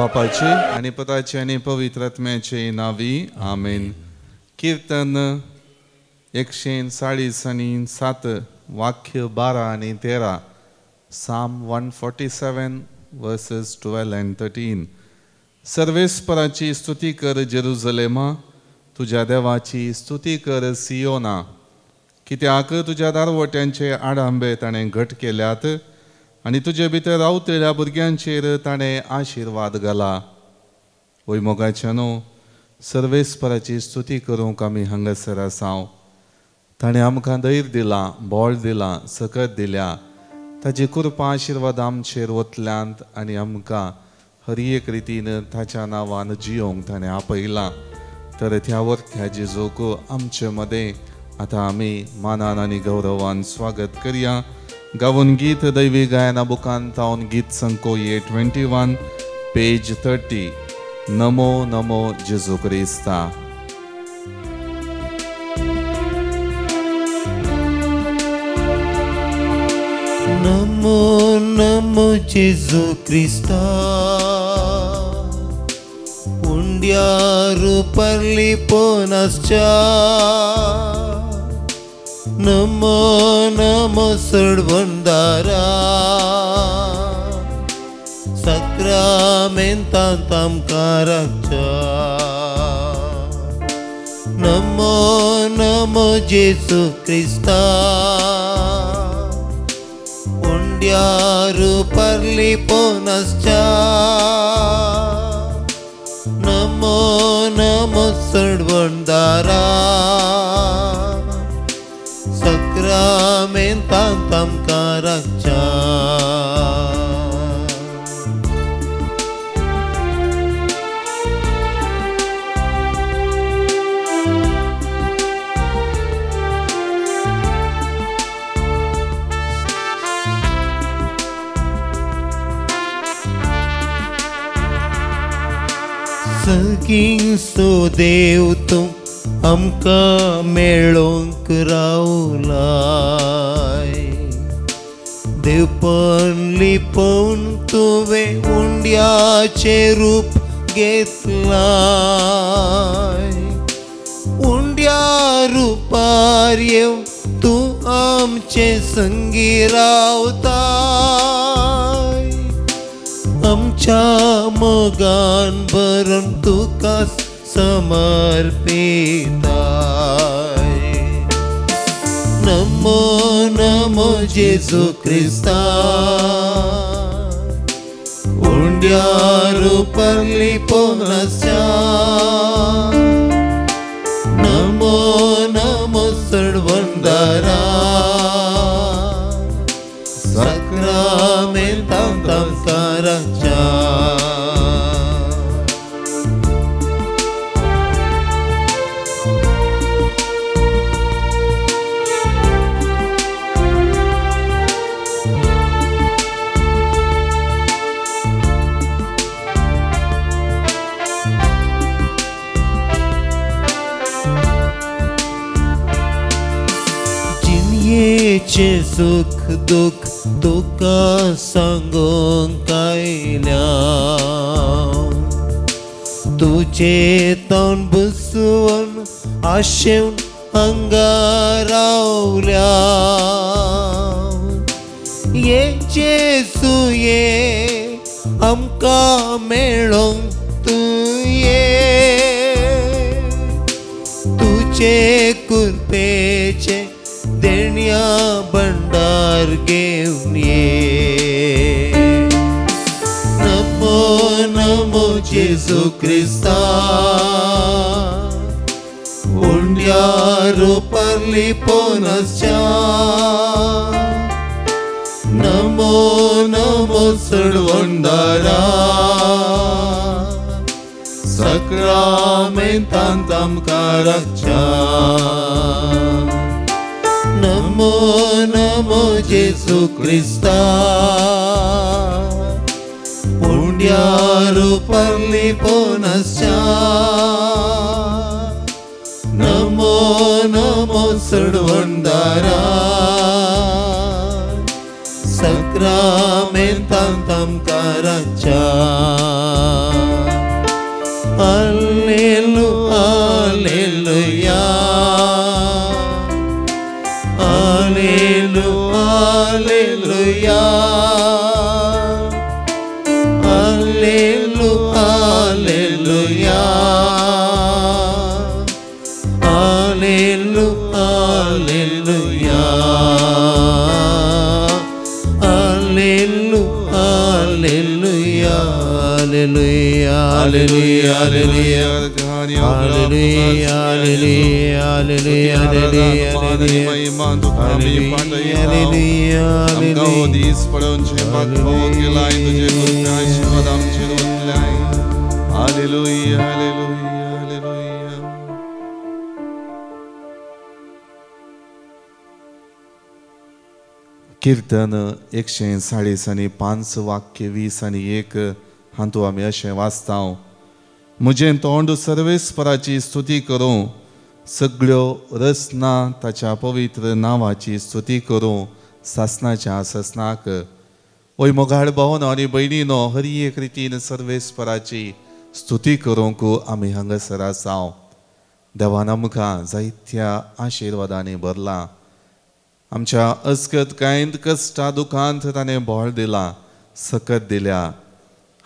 बापाचे आनी पुताचे आनी पवित्र आत्म्याचे नांवी आमेन. कीर्तन 140 आनी 7 वाक्य 12 आनी 13, Psalm 147 verses 12 and 13. सर्वेस्पराची स्तुती कर जेरुजलेमा, तुज्या देवाची स्तुती कर सियोना. कित्याक तुज्या दारवट्यांचे आडांबे ताणें घट केल्यात आनी तुजे भितर रावतल्या भुरग्यांचेर ताणें आशिर्वाद घाला. वय मोगाच्यानो, सर्वेस्पराची स्तुती करूंक आमी हांगासर आसाव. ताणें आमकां धैर्य दिलां, बळ दिलां, सकत दिल्या. ताजी कृपा आशिर्वाद आमचेर वतल्यांत आनी आमकां हर एक रितीन ताच्या नांवान जियोंक ताणें आपयलां. तर त्या वर्त्या जेजूक आमचे मदें आतां आमी मानान आनी गौरवान स्वागत करया. गावून गीत दैवी गायना बुकान तावन गीत संको 21 पेज 30. नमो नमो जेजू क्रिस्ता. नमो नमो जेजू क्रिस्ता, उंड्यारू परली पोनासच्या. नमो नमो सडवंदारा, साक्रामेंतांत आमकां राखच्या. नमो नमो जेजू क्रिस्ता, उंड्यारू परली पोनासच्या. नमो नमो सडवंदारा, साक्रामेंतांत आमकां राखच्या. सगींचो देव तूं आमकां मेळोंक रावलाय. देवपण लिपोवन तुवें उंड्याचें रूप घेतलाय. उंड्या रुपार येवन तूं आमचे संगी रावताय. आमच्या मोगान भरून तुका समर्पिताय. नमो नमो जेजू क्रिस्ता, उंड्यारू परली पोनासच्या. नमो नमो सडवंदारा, साक्रामेंतांत आमकां राखच्या. जिणयेचें सुख दुख तुका सांगूंक आयल्या. तुजें तोंड बसून आशेवन हांगा रावल्या. ये जेजू ये, आमकां मेळोंक तूं ये. तुजे कृपेचें देण्या भंडार घेवन ये. नमो नमो जेजू क्रिस्ता, उंड्यारू परली पोनासच्या. नमो नमो सडवंदारा, साक्रामेंतांत आमकां राखच्या. नमो नमो जेजू क्रिस्ता, उंड्यारू परली पोनासच्या. नमो नमो सडवंदारा, साक्रामेंतांत आमकां राखच्या. Alleluia, alleluia, alleluia, alleluia, alleluia, alleluia, alleluia, alleluia, alleluia, alleluia, alleluia, alleluia, alleluia, alleluia, alleluia, alleluia, alleluia, आमकां दीस पळोवचें भाग फावो केलाय, तुजे कृपा आशिर्वाद आमचेर ओतलाय. Hallelujah, hallelujah, hallelujah. कीर्तन 140 आनी 5 वाक्य 20 आनी 1 हातूंत आमी अशें वाचता, म्हजें तोंड सर्वेस्पराची स्तुती करूं, सगळ्यो रचना ताच्या पवित्र नांवाची स्तुती करूं, सासनाच्या सासनाक. ओय मोगाळ भावनो आनी भयणीनो, हर एक रितीन सर्वेस्पराची स्तुती करूंक आमी हांगासर आसा. देवान आमकां जायत्या आशिर्वादांनी भरला. आमच्या अस्कत कांयत कश्टा दुखांत ताणें बळ दिलां, सकत दिल्या.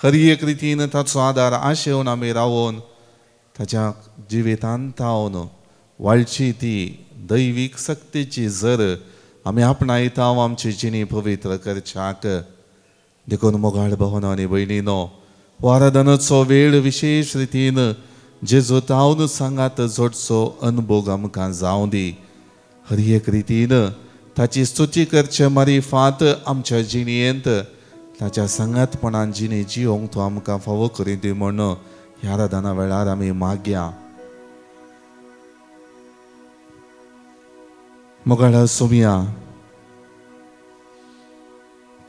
हर एक रितीन ताचो आदार आशेवन आमी रावोन ताच्या जिवितांत थावन वाळची ती दैवीक सक्तीची जर आमी आपणायता आमची जिणी पवित्र करच्याक. देखून मोगाळ भावनो आनी भयणीनो, हो आराधनाचो वेळ विशेश रितीन जेजू तावन सांगात जोडचो अनुभोग आमकां जावं दी. हर एक रितीन ताची स्तुती करचे मारिफात आमच्या जिणेंत ताच्या सांगातपणान जिणे जियोंक तो आमकां फावो करी दी म्हूण ह्या आराधना वेळार आमी मागया. मोगाळा सोमया,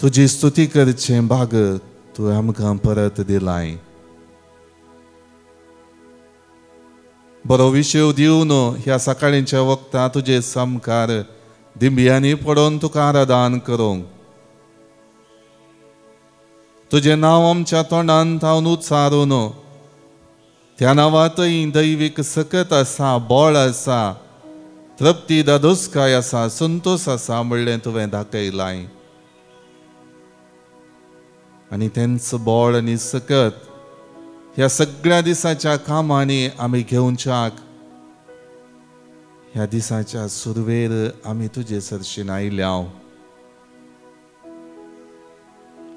तुजी स्तुती करचें भाग तुवें आमकां परत दिलाय. बरो विशय दिवन ह्या सकाळींच्या वखता तुजे सामकार दिंब्यांनी पडोवन तुका आराधन करूंक, तुजें नांव आमच्या तोंडान थावन उच्चारून त्या नांवांतय दैवीक सकत आसा, बळ आसा, तृप्ती दादोसकाय आसा, संतोश आसा म्हणलें तुवें दाखयलाय. आनी तेंच बळ आनी सकत ह्या सगळ्या दिसाच्या कामांनी आमी घेवच्याक ह्या दिसाच्या सुरवेर आमी तुजे सरशीन आयल्या.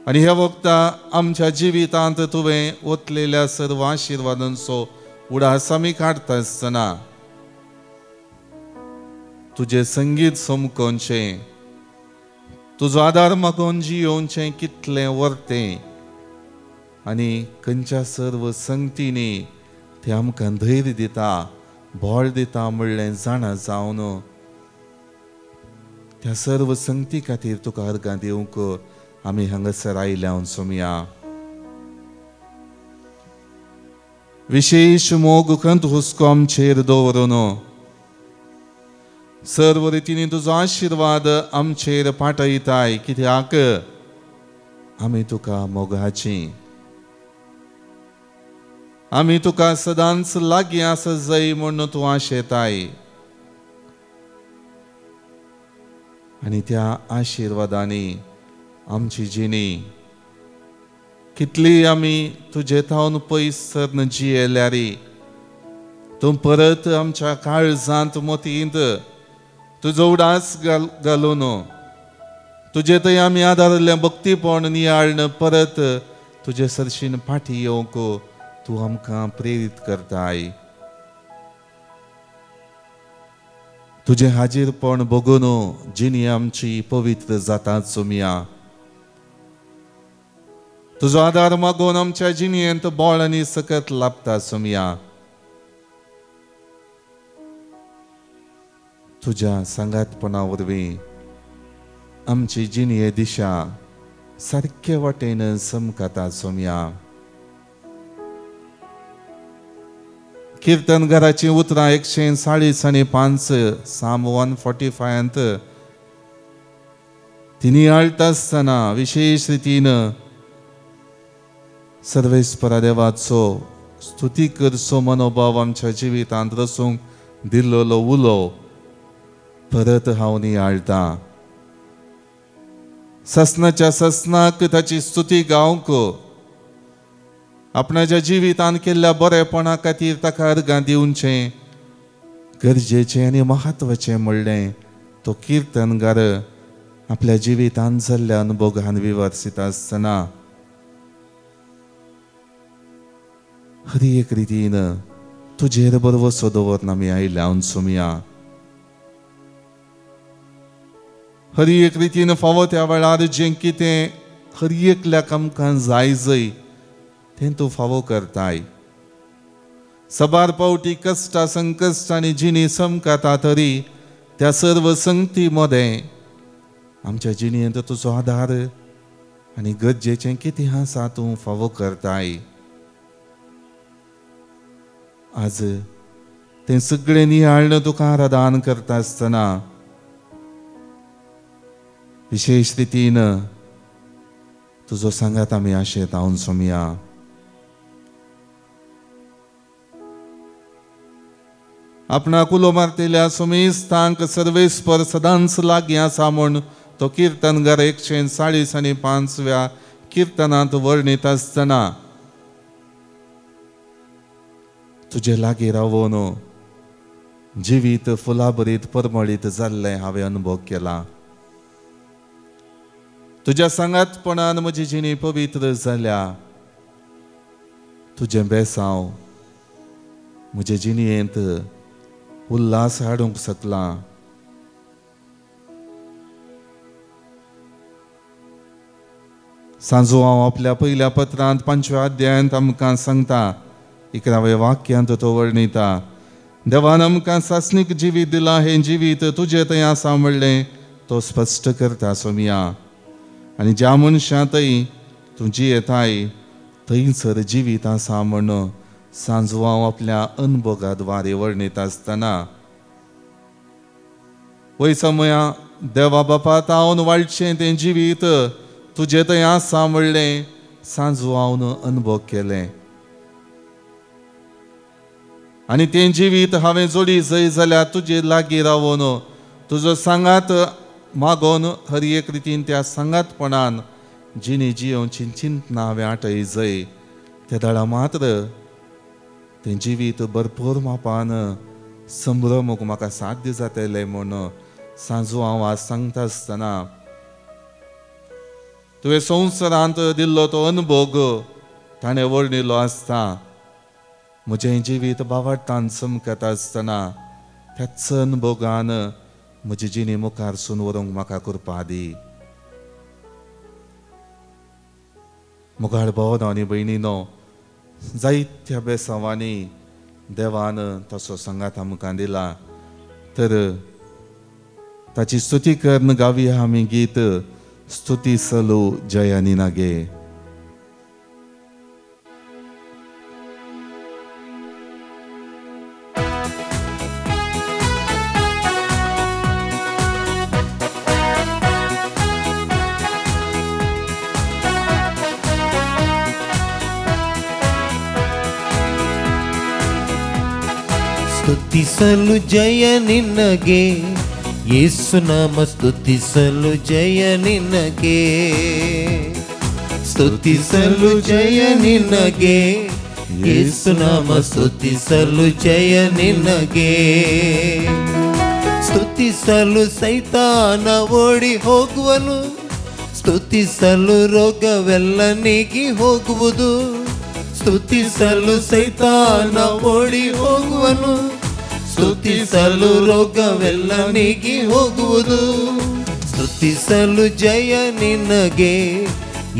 आनी ह्या वखता आमच्या जिवितांत तुवें ओतलेल्या सर्व आशिर्वादांचो उडास आमी काडटा आसतना तुजें संगीत समकोवचें, तुजो आदार मागून जियोवचें कितलें वर्तें आनी खंयच्या सर्व संगतींनी तें आमकां धैर्य दिता, बळ दिता म्हणलें जाणा जावन त्या सर्व संगती खातीर तुका अर्गां दिवंक आमी हांगासर आयल्या सोमया. विशेश मोग खंत हुस्को आमचेर दवरून सर्व रितींनी तुजो आशिर्वाद आमचेर पाठयताय, कित्याक आमी तुका मोगाची, आमी तुका सदांच लागीं आसा जाय म्हूण तूं आशेताय. आनी त्या आशिर्वादांनी आमची जिणी कितली आमी तुजे थावन पयस सरन जियेल्यार तूं परत आमच्या काळजांत मतींत तुजो उडास घालून तुजे थंय आमी आदारिल्लें भक्तीपण नियाळ्न परत तुजे सरशीन फाटीं येवंक तूं आमकां प्रेरीत करताय. तुजें हाजीरपण बगून जिणी आमची पवित्र जाता सोमया. तुजो आदार मागून आमच्या जिणेंत बळ आनी सकत लाभता सोमया. तुज्या सांगातपणा वरवीं आमची जिणये दिशा सारके वाटेन चमकता सोमया. कीर्तनकाराचीं उतरां 140 आनी 5 साम 145 ती नियाळटा आसतना विशेश रितीन सर्वेस्परा देवाचो स्तुती करचो मनोभाव आमच्या जिवितांत रसूंक दिल्लो उलो परत हांव नियाळटा. ससनाच्या ससनाक ताची स्तुती गावंक, आपणाच्या जिवितांत केल्ल्या बरेपणा खातीर ताका अर्गां दिवचें गरजेचें आनी म्हत्वाचें म्हणलें तो किर्तनगार आपल्या जिवितांत जाल्ल्या अनुभोगान विवर्सीत आसतना हर एक रितीन तुजेर बरवसो दवरन आमी आयल्या सोमया. हर एक रितीन फावो त्या वेळार जें कितें हर एकल्याक आमकां जाय जय तें तूं फावो करताय. सबार पावटी कश्टां संकश्टां आनी जिणी समकाता तरी त्या सर्व संगती मदें आमच्या जिणेंत तुजो आदार आनी गरजेचें कितें आसा तूं फावो करताय. आज तें सगळें नियाळ्ळें तुका आराधन करता आसतना विशेश रितीन तुजो सांगात आमी आशेत हांव सोमया. आपणाक उलो मारतल्या सोमेस्तांक सर्वेस्पर सदांच लागीं आसा म्हूण तो किर्तनगार 140 आनी 5व्या किर्तनांत वर्णीत आसतना तुजे लागीं रावून जिवीत फुलाभरीत परमळीत जाल्लें हांवें अनुभव केला. तुज्या सांगातपणान म्हजी जिणी पवित्र जाल्या. तुजें बेसांव म्हजे जिणेंत उल्हास हाडूंक शकलां. सांजो हांव आपल्या पयल्या पत्रांत 5व्या अध्यायांत आमकां सांगता, 11व्या वाक्यांत तो वर्णिता, देवान आमकां सासणीक जिवीत दिलां, हें जिवीत तुजें थंय आसा म्हणलें तो स्पश्ट करता सोमया. आनी ज्या मनशां थंय तूं जियेताय थंयसर जिवीत आसा म्हण सांजो हांव आपल्या अनुभोगाद्वारे वर्णीत आसतना वय समया देवा बापा तावन वाळचें तें जिवीत तुजें थंय आसा म्हणलें सांजो हांव अनुभव केलें. आनी तें जिवीत हांवें जोडी जय जाल्यार तुजे लागीं रावून तुजो सांगात मागोवन हर एक रितीन त्या सांगातपणान जिणी जियोवची चिंतना हांवें आटय जय त्या दळा मात्र तें जिवीत भरपूर मापान संभ्रमूक म्हाका साध्य जातलें म्हूण सांजो हांव आज सांगता आसतना तुवें संवसारांत दिल्लो तो अनुभोग ताणें वर्णिल्लो आसता. म्हजें जिवीत बावडटान चमकता आसतना त्याच अनुभोगान म्हजी जिणी मुखार सून व्हरूंक म्हाका कृपा दी. मुखार भाव आनी भयणीनो, जायत्या बेसांवांनी देवान तसो सांगात आमकां दिला तर ताची स्तुती करून गावया आमी गीत स्तुती सलू जयानी नागे. ಸ್ತುತಿಸಲು ಜಯ ನಿನಗೆ ಯೇಸು ನಾಮ, ಸ್ತುತಿಸಲು ಜಯ ನಿನಗೆ, ಸ್ತುತಿಸಲು ಜಯ ನಿನಗೆ ಯೇಸು ನಾಮ, ಸ್ತುತಿಸಲು ಜಯ ನಿನಗೆ. ಸ್ತುತಿಸಲು ಸೈತಾನ ಓಡಿ ಹೋಗುವನು, ಸ್ತುತಿಸಲು ರೋಗವೆಲ್ಲ ನೀಗಿ ಹೋಗುವುದು, ಸ್ತುತಿಸಲು ಸೈತಾನ ಓಡಿ ಹೋಗುವನು, ಸ್ತುತಿಸಲು ರೋಗವೆಲ್ಲ ನೀಗಿ ಹೋಗುವುದು, ಸ್ತುತಿಸಲು ಜಯ ನಿನಗೆ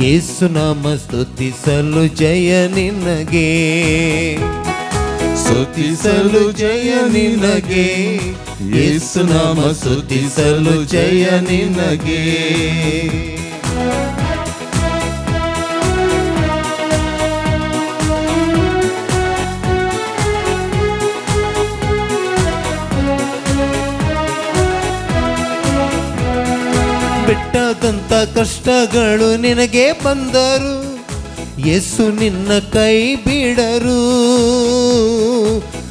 ಯೇಸು ನಾಮ, ಸ್ತುತಿಸಲು ಜಯ ನಿನಗೆ, ಸ್ತುತಿಸಲು ಜಯ ನಿನಗೆ ಯೇಸು ನಾಮ, ಸ್ತುತಿಸಲು ಜಯ ನಿನಗೆ. ಬೆಟ್ಟದಂತ ಕಷ್ಟಗಳು ನಿನಗೆ ಬಂದರು, ಯೇಸು ನಿನ್ನ ಕೈ ಬಿಡರು.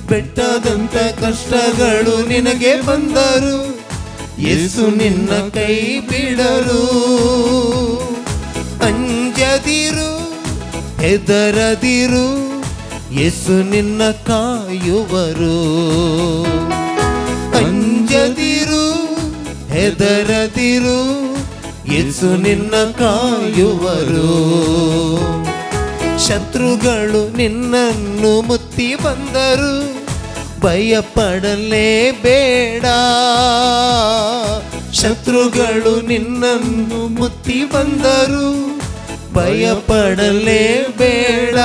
ಬೆಟ್ಟದಂತ ಕಷ್ಟಗಳು ನಿನಗೆ ಬಂದರು, ಯೇಸು ನಿನ್ನ ಕೈ ಬಿಡರು. ಅಂಜದಿರು ಹೆದರದಿರು, ಯೇಸು ನಿನ್ನ ಕಾಯುವರು. ಅಂಜದಿರು ಹೆದರದಿರು, ಯೇಸು ನಿನ್ನ ಕಾಯುವರು. ಶತ್ರುಗಳು ನಿನ್ನನ್ನು ಮುತ್ತಿ ಬಂದರು, ಭಯಪಡಲೇಬೇಡ. ಶತ್ರುಗಳು ನಿನ್ನನ್ನು ಮುತ್ತಿ ಬಂದರು, ಭಯಪಡಲೇಬೇಡ.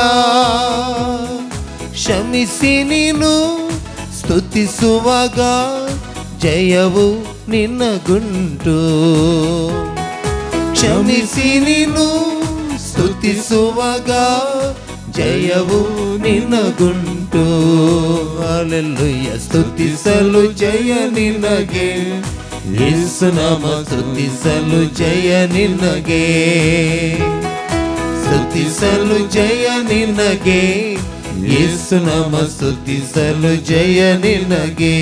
ಕ್ಷಮಿಸಿ ನೀನು ಸ್ತುತಿಸುವಾಗ ಜಯವು ನಿನ್ನಗುಂಟು. ಕ್ಷಮಿಸಿ ನೀನು ಸ್ತುತಿಸುವಾಗ ಜಯವು ನಿನಗುಂಟು. ಹಲ್ಲೆಲೂಯಾ. ಸ್ತುತಿಸಲು ಜಯ ನಿನಗೆ, ಯೇಸು ನಾಮ ಸ್ತುತಿಸಲು ಜಯ ನಿನಗೆ. ಸ್ತುತಿಸಲು ಜಯ ನಿನಗೆ, ಯೇಸು ನಾಮ ಸ್ತುತಿಸಲು ಜಯ ನಿನಗೆ.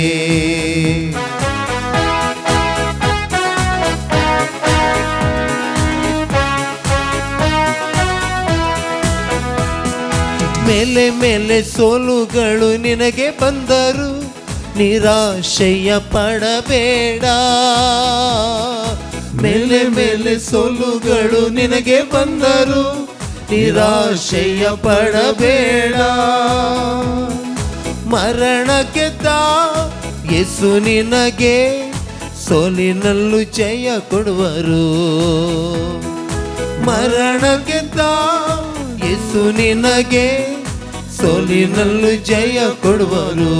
ಮೇಲೆ ಮೇಲೆ ಸೋಲುಗಳು ನಿನಗೆ ಬಂದರು, ನಿರಾಶೆಯ ಪಡಬೇಡ. ಮೇಲೆ ಮೇಲೆ ಸೋಲುಗಳು ನಿನಗೆ ಬಂದರು, ನಿರಾಶೆಯ ಪಡಬೇಡ. ಮರಣ ಗೆದ್ದ ಯೇಸು ನಿನಗೆ ಸೋಲಿನಲ್ಲೂ ಜಯ ಕೊಡುವರು. ಮರಣ ಗೆದ್ದ ಯೇಸು ನಿನಗೆ ಸೋಲಿನಲ್ಲೂ ಜಯ ಕೊಡುವರು.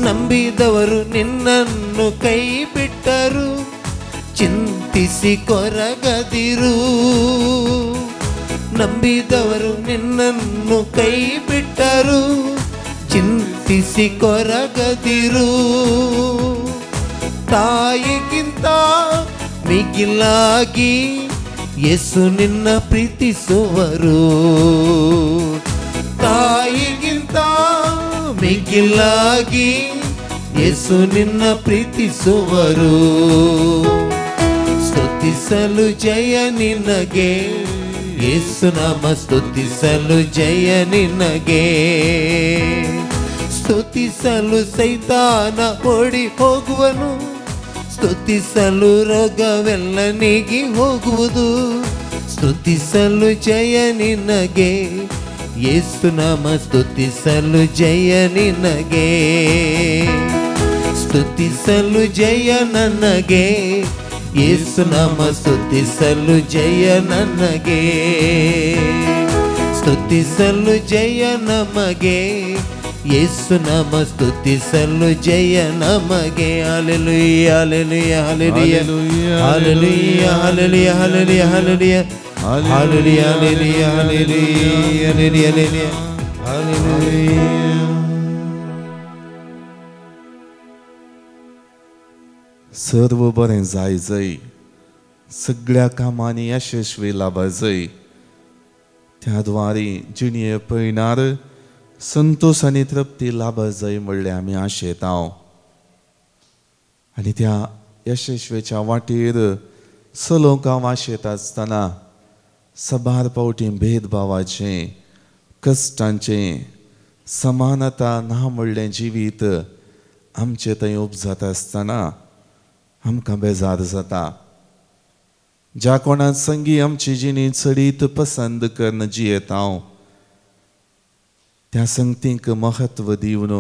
ನಂಬಿದವರು ನಿನ್ನನ್ನು ಕೈ ಬಿಟ್ಟರು, ಚಿಂತಿಸಿ ಕೊರಗದಿರು. ನಂಬಿದವರು ನಿನ್ನನ್ನು ಕೈ ಬಿಟ್ಟರು, ಚಿಂತಿಸಿ ಕೊರಗದಿರು. ತಾಯಿಗಿಂತ ಮಿಗಿಲಾಗಿ ಯೇಸು ನಿನ್ನ ಪ್ರೀತಿಸುವರು. ತಾಯಿಗಿಂತ ಮಿಗಿಲಾಗಿ ಯೇಸು ನಿನ್ನ ಪ್ರೀತಿಸುವರು. ಸ್ತುತಿಸಲು ಜಯ ನಿನಗೆ, ಯೇಸು ನಾಮ ಸ್ತುತಿಸಲು ಜಯ ನಿನಗೆ. ಸ್ತುತಿಸಲು ಸೈತಾನ ಓಡಿ ಹೋಗುವನು, ಸ್ತುತಿಸಲು ರೋಗವೆಲ್ಲ ನೀಗಿ ಹೋಗುವುದು. ಸ್ತುತಿಸಲು ಜಯ ನಿನಗೆ, ಯೇಸು ನಾಮ ಸ್ತುತಿಸಲು ಜಯ ನಿನಗೆ. ಸ್ತುತಿಸಲು ಜಯ ನನಗೆ, ಯೇಸು ನಾಮ ಸ್ತುತಿಸಲು ಜಯ ನನಗೆ. ಸ್ತುತಿಸಲು ಜಯ ನಮಗೆ, ಯೇಸು ನಾಮ ಸ್ತುತಿಸಲು ಜಯ ನಮಗೆ. Hallelujah, hallelujah, hallelujah, hallelujah, hallelujah, hallelujah, hallelujah, hallelujah, hallelujah, hallelujah, hallelujah, hallelujah. सर्व बरें जाय जय, सगळ्या कामांनी यशस्वी लाभ जय, त्या द्वारी जिणये पयणार संतोष आनी तृप्ती लाभ जाय म्हणलें आमी आशेता. आनी त्या यशस्वीच्या वाटेर चलोवंक हांव आशेता आसतना सबार पावटी भेदभावाचें, कश्टांचें, समानता ना म्हणलें जिवीत आमचें थंय उपजाता आसतना आमकां बेजार जाता. ज्या कोणा संगी आमची जिणी चडीत पसंद करून जियेता त्या संगतींक म्हत्व दिवन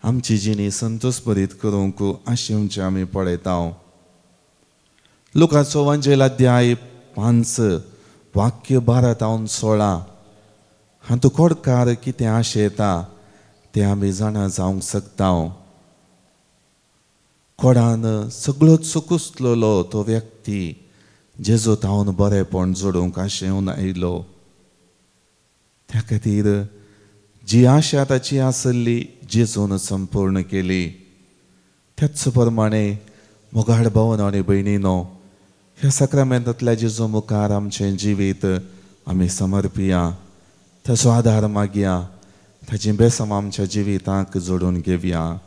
आमची जिणी संतोष भरीत करूंक आशेवचें आमी पळयता. लुकाचो वांजेल अध्याय 5 वाक्य 12 तावन 16 हातूंत कोडकार कितें आशेता तें आमी जाणा जावंक शकता. कोडान सगळोच कुसलोलो तो व्यक्ती जेजू तावन बरेपण जोडूंक आशेवन आयलो. त्या खातीर जी आशा ताची आसली जेजून संपूर्ण केली. त्याच प्रमाणे मोगाळ भावन आनी भयणीनो, ह्या साक्रामेंतांतल्या जेजू मुखार आमचें जिवीत आमी समर्पिया, ताचो आदार मागया, ताची बेसांव आमच्या जिविताक जोडून घेवया.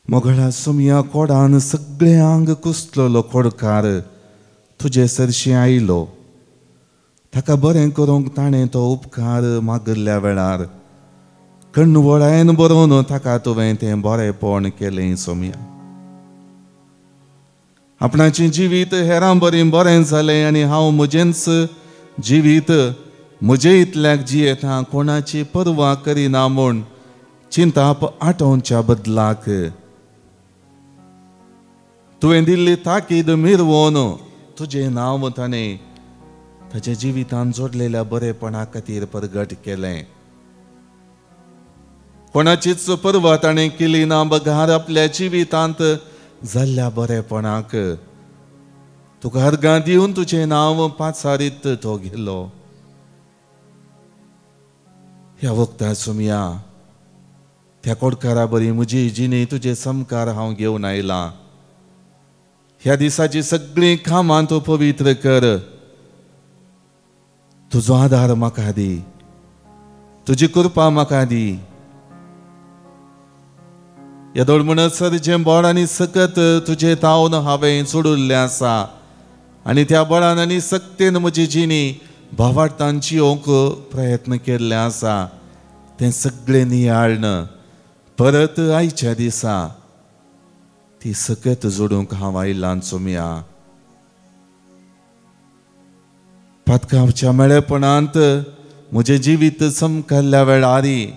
मोगळा सोमया, कोडान सगळे आंग कुसलोलो कोडकार तुजे सरशी आयलो. ताका बरें करूंक ताणें तो उपकार मागिल्ल्या वेळार कण्णवळायन बरोवन ताका तुवें तें बरेंपण केलें सोमया. आपणाचें जिवीत हेरां बरी बरें जालें आनी हांव म्हजेंच जिवीत म्हजे इतल्याक जियेता, कोणाची पर्वा करिना म्हूण चिंताप आटोवच्या बदलाक तुवें दिल्ली ताकीद मिरवोन तुजें नांव ताणें ताच्या जिवितान जोडलेल्या बरेपणा खातीर परगट केलें. कोणाचीच पर्वा ताणें केली ना बगार आपल्या जिवितांत जाल्ल्या बरेपणाक तुका अर्गां दिवन तुजें नांव पाचारीत तो गेलो. ह्या वखदार सोमया, त्या कोडकारा बरी म्हजी जिणी तुजे समकार हांव घेवन आयलां. ह्या दिसाची सगळीं कामां तूं पवित्र कर, तुजो आदार म्हाका दी, तुजी कृपा म्हाका दी. येदोळ म्हणसर जें बळ आनी सकत तुजें तावन हांवें सोडिल्लें आसा आनी त्या बळान आनी सक्तेन म्हजी जिणी भावार्थान जियोवंक प्रयत्न केल्ले आसा तें सगळें नियाळ्ण परत आयच्या दिसा ती सकत जोडूंक हांव आयलां सोमया. पातकावच्या मेळेपणांत म्हजें जिवीत चमकल्ल्या वेळारी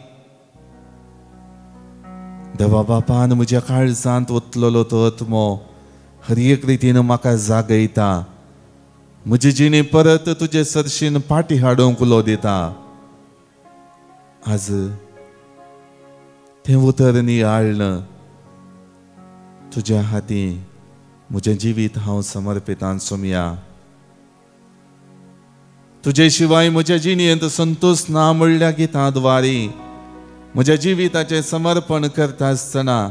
देवा बापान म्हज्या काळजांत ओतलेलो तो आत्मो हर एक रितीन म्हाका जागयता, म्हजी जिणी परत तुजे सरशीन पाटी हाडूंक उलो दिता. आज तें उतर नियाळ्ण तुज्या हाती म्हजें जिवीत हांव समर्पितां सोमया. तुजे शिवाय म्हज्या जिणेंत संतोष ना म्हणल्या गितां द्वारी म्हज्या जिविताचें समर्पण करता आसतना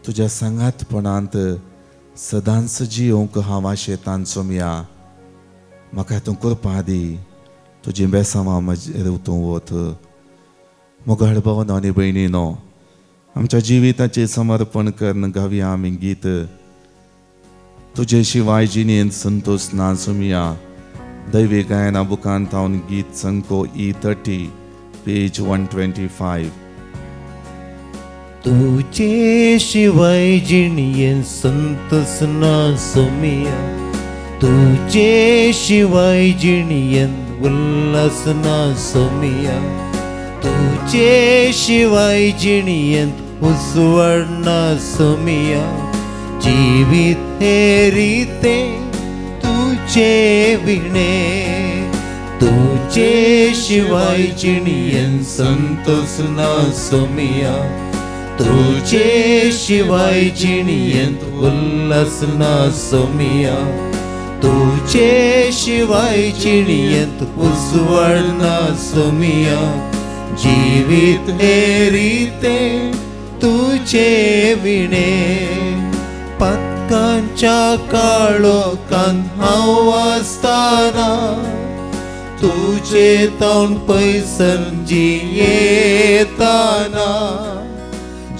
तुज्या सांगातपणांत सदांच जियोवंक हांव आशेतां सोमया. म्हाका तूं कृपा दी, तुजी बेसांवां म्हजेर तूं वत. मोगाळ भावनो आनी भयणीनो, आमच्या जिविताचें समर्पण करून गावया आमी गीत तुजे शिवाय जिणेंत संतोष ना सोमया. दैवी गायना बुकांत हांव गीत संको E30 page 125. तुझे शिवाय जिणेंत संतोष ना सोमया, तुझे शिवाय जिणेंत उल्हास ना सोमया, तुझे शिवाय जिणेंत उजवाड ना सोमया. जिवीत हे रिते तुझे विणे, तुझे शिवाय जिणेंत संतोष ना सोमया, तुझे शिवाय जिणेंत उल्हास ना सोमया, तुझे शिवाय जिणेंत उजवाड ना सोमया. जिवीत हे रिते तुझे विणे, पातकांच्या काळोखांत हांव आसतना तुझे तावन पयसन जियेतना,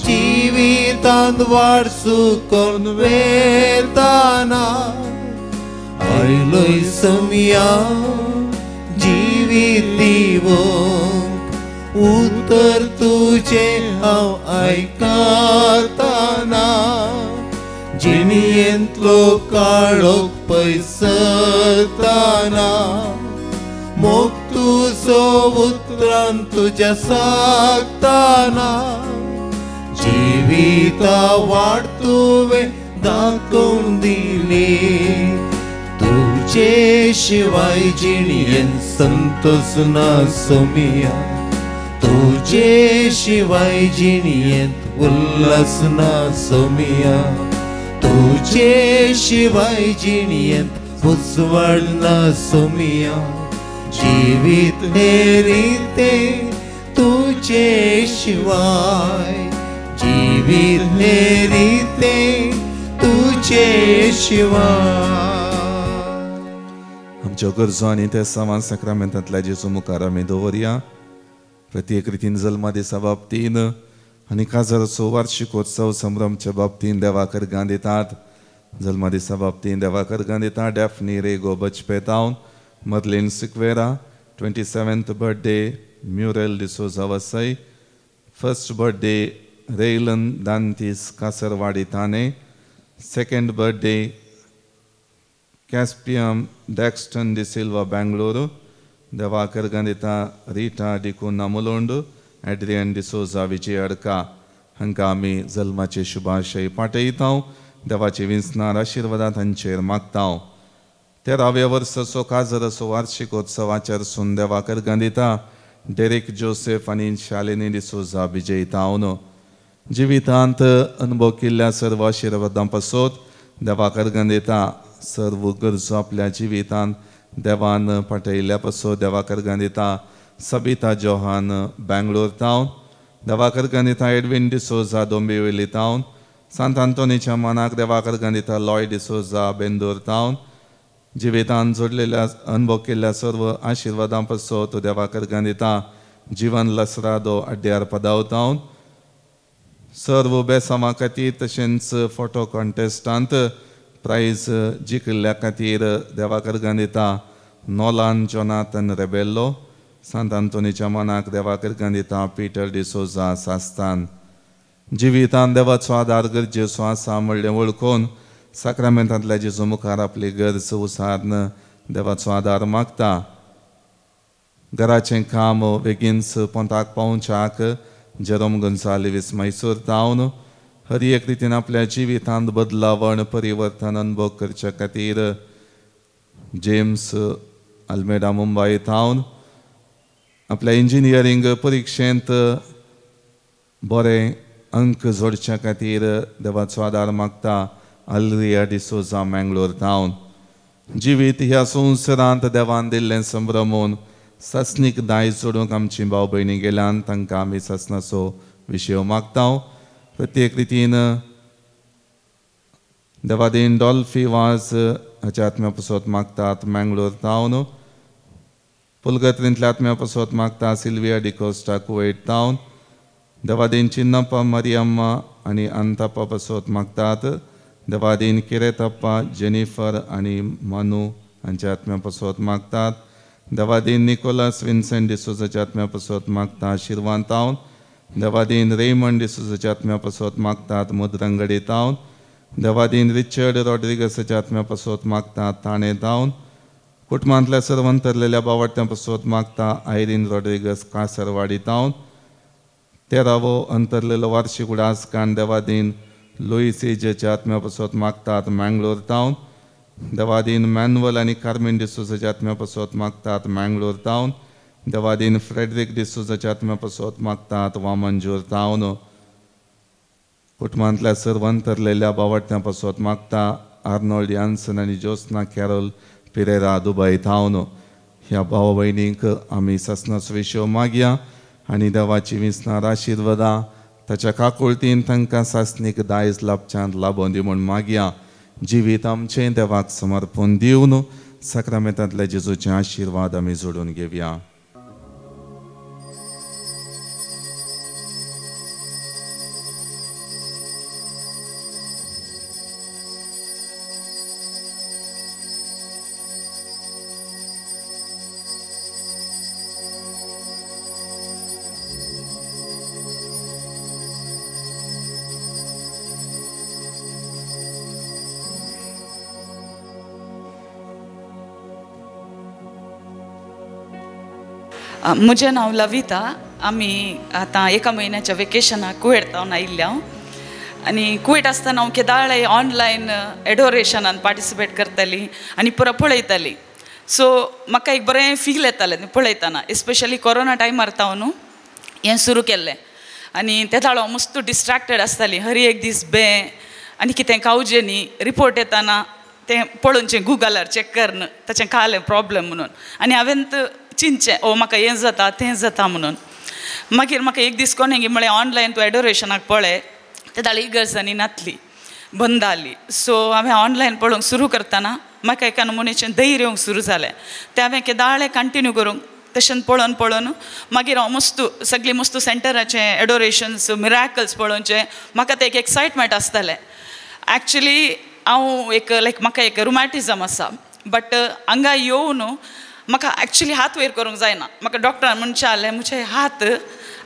जिवितांत वाड सुकोन वेताना आयलोय सोमया जिवीत दिवंक उतर तुझें हांव आयकतना, जिणेंतलो काळोख पयसताना मोग तुजो उतरान तुज्या सागताना, जिविता वाट तुवें दाखोवन दिली. तुझे शिवाय जिणेंत संतोष ना सोमया, तुझे शिवाय जिणेंत उल्हास ना सोमया, तुझे शिवाय जिणेंत उजवाड ना सोमया. जिवीत हे रिते तुझे शिवाय, जिवीत हे रिते तुझे शिवाय. आमच्यो गरजो आनी ते समान साक्रामेंतांतल्या जेजू मुखार आमी दवरया. प्रत्येक रितीन जल्मा दिसा बाबतीन आनी काजाराचो वार्षिकोत्सव संभ्रमच्या बाबतीन देवाक अर्गां दितात. जल्मा दिसा बाबतीन देवाक अर्गां दिता Daphne Rego Bajpe Merlin Sequeira, 27th birthday Muriel D'Souza Vasai, 1st birthday Raylan Dantis Kasarwadi Thane, 2nd birthday Caspian Daxton D'Silva Bangalore, देवाक अर्गां दिता रिटा डिकुन्हा मुलोंड, एड्रियन डिसोजा विजय अडका हांकां आमी जल्माचे शुभाशय पाठयता. देवाचे विंचणार आशिर्वादां तांचेर मागता. 13व्या वर्साचो काजराचो वार्षिकोत्सवाचेर सून देवाक अर्गां दिता डेरिक जोसेफ आनी शालिनी डिसोजा विजयतावन. जिवितांत अनुभव केल्ल्या सर्व आशिर्वादां पासत देवाक अर्गां दिता. सर्व गरजो आपल्या जिवितांत देवान पाठयल्ल्या पासत देवाक अर्गां दिता सबिता जोहान बेंगलोर तावन. देवाक अर्गां दिता एडविन डिसोजा दोंबिवली तावन. सांत आंतोनीच्या मानाक देवाक अर्गां दिता लॉय डिसोजा बेंदूर तावन. जिवितांत जोडलेल्या अनुभव केल्ल्या सर्व आशिर्वादां पासत देवाक अर्गां दिता जिवन लसरादो अड्ड्यार पदावतावन. सर्व बेसांवा खातीर तशेंच फोटो कॉन्टेस्टांत प्रायज जिखिल्ल्या खातीर देवाक अर्गां दिता नोलान जोनाथन रेबेल्लो. सांत आंतोनीच्या मनाक देवाक अर्गां दिता पीटर डिसोजा सास्तान. जिवितांत देवाचो आदार गरजेचो आसा म्हणलें वळखून साक्रामेंतांतल्या जेजू मुखार आपली गरज उसार्न देवाचो आदार मागता. घराचें काम बेगीनच पोंताक पावच्याक जेरोम गोन्साल्वीस मैसूर तावन. हर एक रितीन आपल्या जिवितांत बदलावण परिवर्तन अनुभव करच्या खातीर जेम्स आल्मेडा मुंबय तावन. आपल्या इंजिनियरींग परिक्षेंत बरें अंक जोडच्या खातीर देवाचो आदार मागता अल्रिया डिसोजा मँगलोर तावन. जिवीत ह्या संवसारांत देवान दिल्लें संभ्रमून सासणीक दायज जोडूंक आमची भाव भयणी गेल्यान तांकां आमी सासणाचो विशय मागता. प्रत्येक रितीन देवादीन डॉल्फी वाज हाच्या आत्म्या पासत मागतात मँगलोर तावन. पुलगत्रींतल्या आत्म्या पासत मागता सिल्विया डिकोस्टा कुवेट तावन. देवादीन चिन्नप्पा मरियम्मा आनी अंताप्पा पासत मागतात. देवादीन किरेतप्पा जेनिफर आनी मनू हांच्या आत्म्या पासत मागतात. देवादीन निकोलस विन्सेंट डिसोजाच्या आत्म्या पासत मागता शिरवान तावन. देवादीन रेमंड डिसोजाच्या आत्म्या पासत मागतात मुद्रंगडी तावन. देवादीन रिचर्ड रॉड्रिगसाच्या आत्म्या पासत मागतात ताणे तावन. कुटुंबांतल्या सर्व अंतरलेल्या बावडत्यां पासत मागता आयरीन रॉड्रिगस कासरवाडी तावन. 13वो अंतरलेलो वार्षिक उडास कान देवादीन लुईस एजेच्या आत्म्या पासत मागतात मँगलोर तावन. देवादीन मॅन्युअल आनी कार्मेन डिसोजाच्या आत्म्या पासत मागतात मँगलोर तावन. देवादीन फ्रेडरिक डिसोजाच्या आत्म्या पासत मागतात वामनजूर तावन. कुटुंबांतल्या सर्व अंतरलेल्या बावडत्यां पासत मागता आर्नोल्ड यान्सन आनी जोस्ना कॅरोल पिरेरा दुबय तावन. ह्या भाव भयणींक आमी सासणाचो विशय मागया आनी देवाची विंचणार आशिर्वादां ताच्या काकुळतीन तांकां सासणीक दायज लाभच्यांत लाभोवन दी म्हूण मागया. जिवीत आमचें देवाक समर्पण दिवन साक्रामेंतांतल्या जेजूचे आशिर्वाद आमी जोडून घेवया. म्हजें नांव लविता. आमी आतां एका म्हयन्याच्या वेकेशनाक कुवेट तावन आयिल्ले हांव आनी कुवेट आसतना हांव केदाळे ऑनलायन एडोरेशनान पार्टिसिपेट करताली आनी पुरो पळयताली. सो म्हाका एक बरें फील येतालें पळयतना, एस्पेशली कोरोना टायमार तावन हें सुरू केल्लें. आनी ते ताळो हांव मस्त डिस्ट्रेक्टेड आसताली, हर एक दीस बे आनी कितें खावचें न्ही, रिपोर्ट येताना तें पळोवचें गुगलार चॅक करून ताचें खालें प्रॉब्लम म्हणून, आनी हांवें चिंतचें ओ म्हाका हें जाता तें जाता म्हणून. मागीर म्हाका एक दीस कोणें म्हळें ऑनलायन तूं एडोरेशनाक पळय, ते दाळी इगर्जांनी नातली बंद जाली. सो हांवें ऑनलायन पळोवंक सुरू करतना म्हाका एका नमुनेचें धैर्य येवंक सुरू जालें. तें हांवें केदाळे कंटिन्यू करूंक तशें पळोवन पळोवन मागीर हांव मस्तू सगळीं मस्तू सेंटराचें एडोरेशन्स मिराकल्स पळोवचें म्हाका तें एक एक्सायटमेंट आसतालें. एक्चुली हांव एक लायक म्हाका एक रुमॅटिझम आसा बट हांगा येवन म्हाका एक्चुली हात वयर करूंक जायना. म्हाका डॉक्टरान म्हणचें जालें म्हजे हात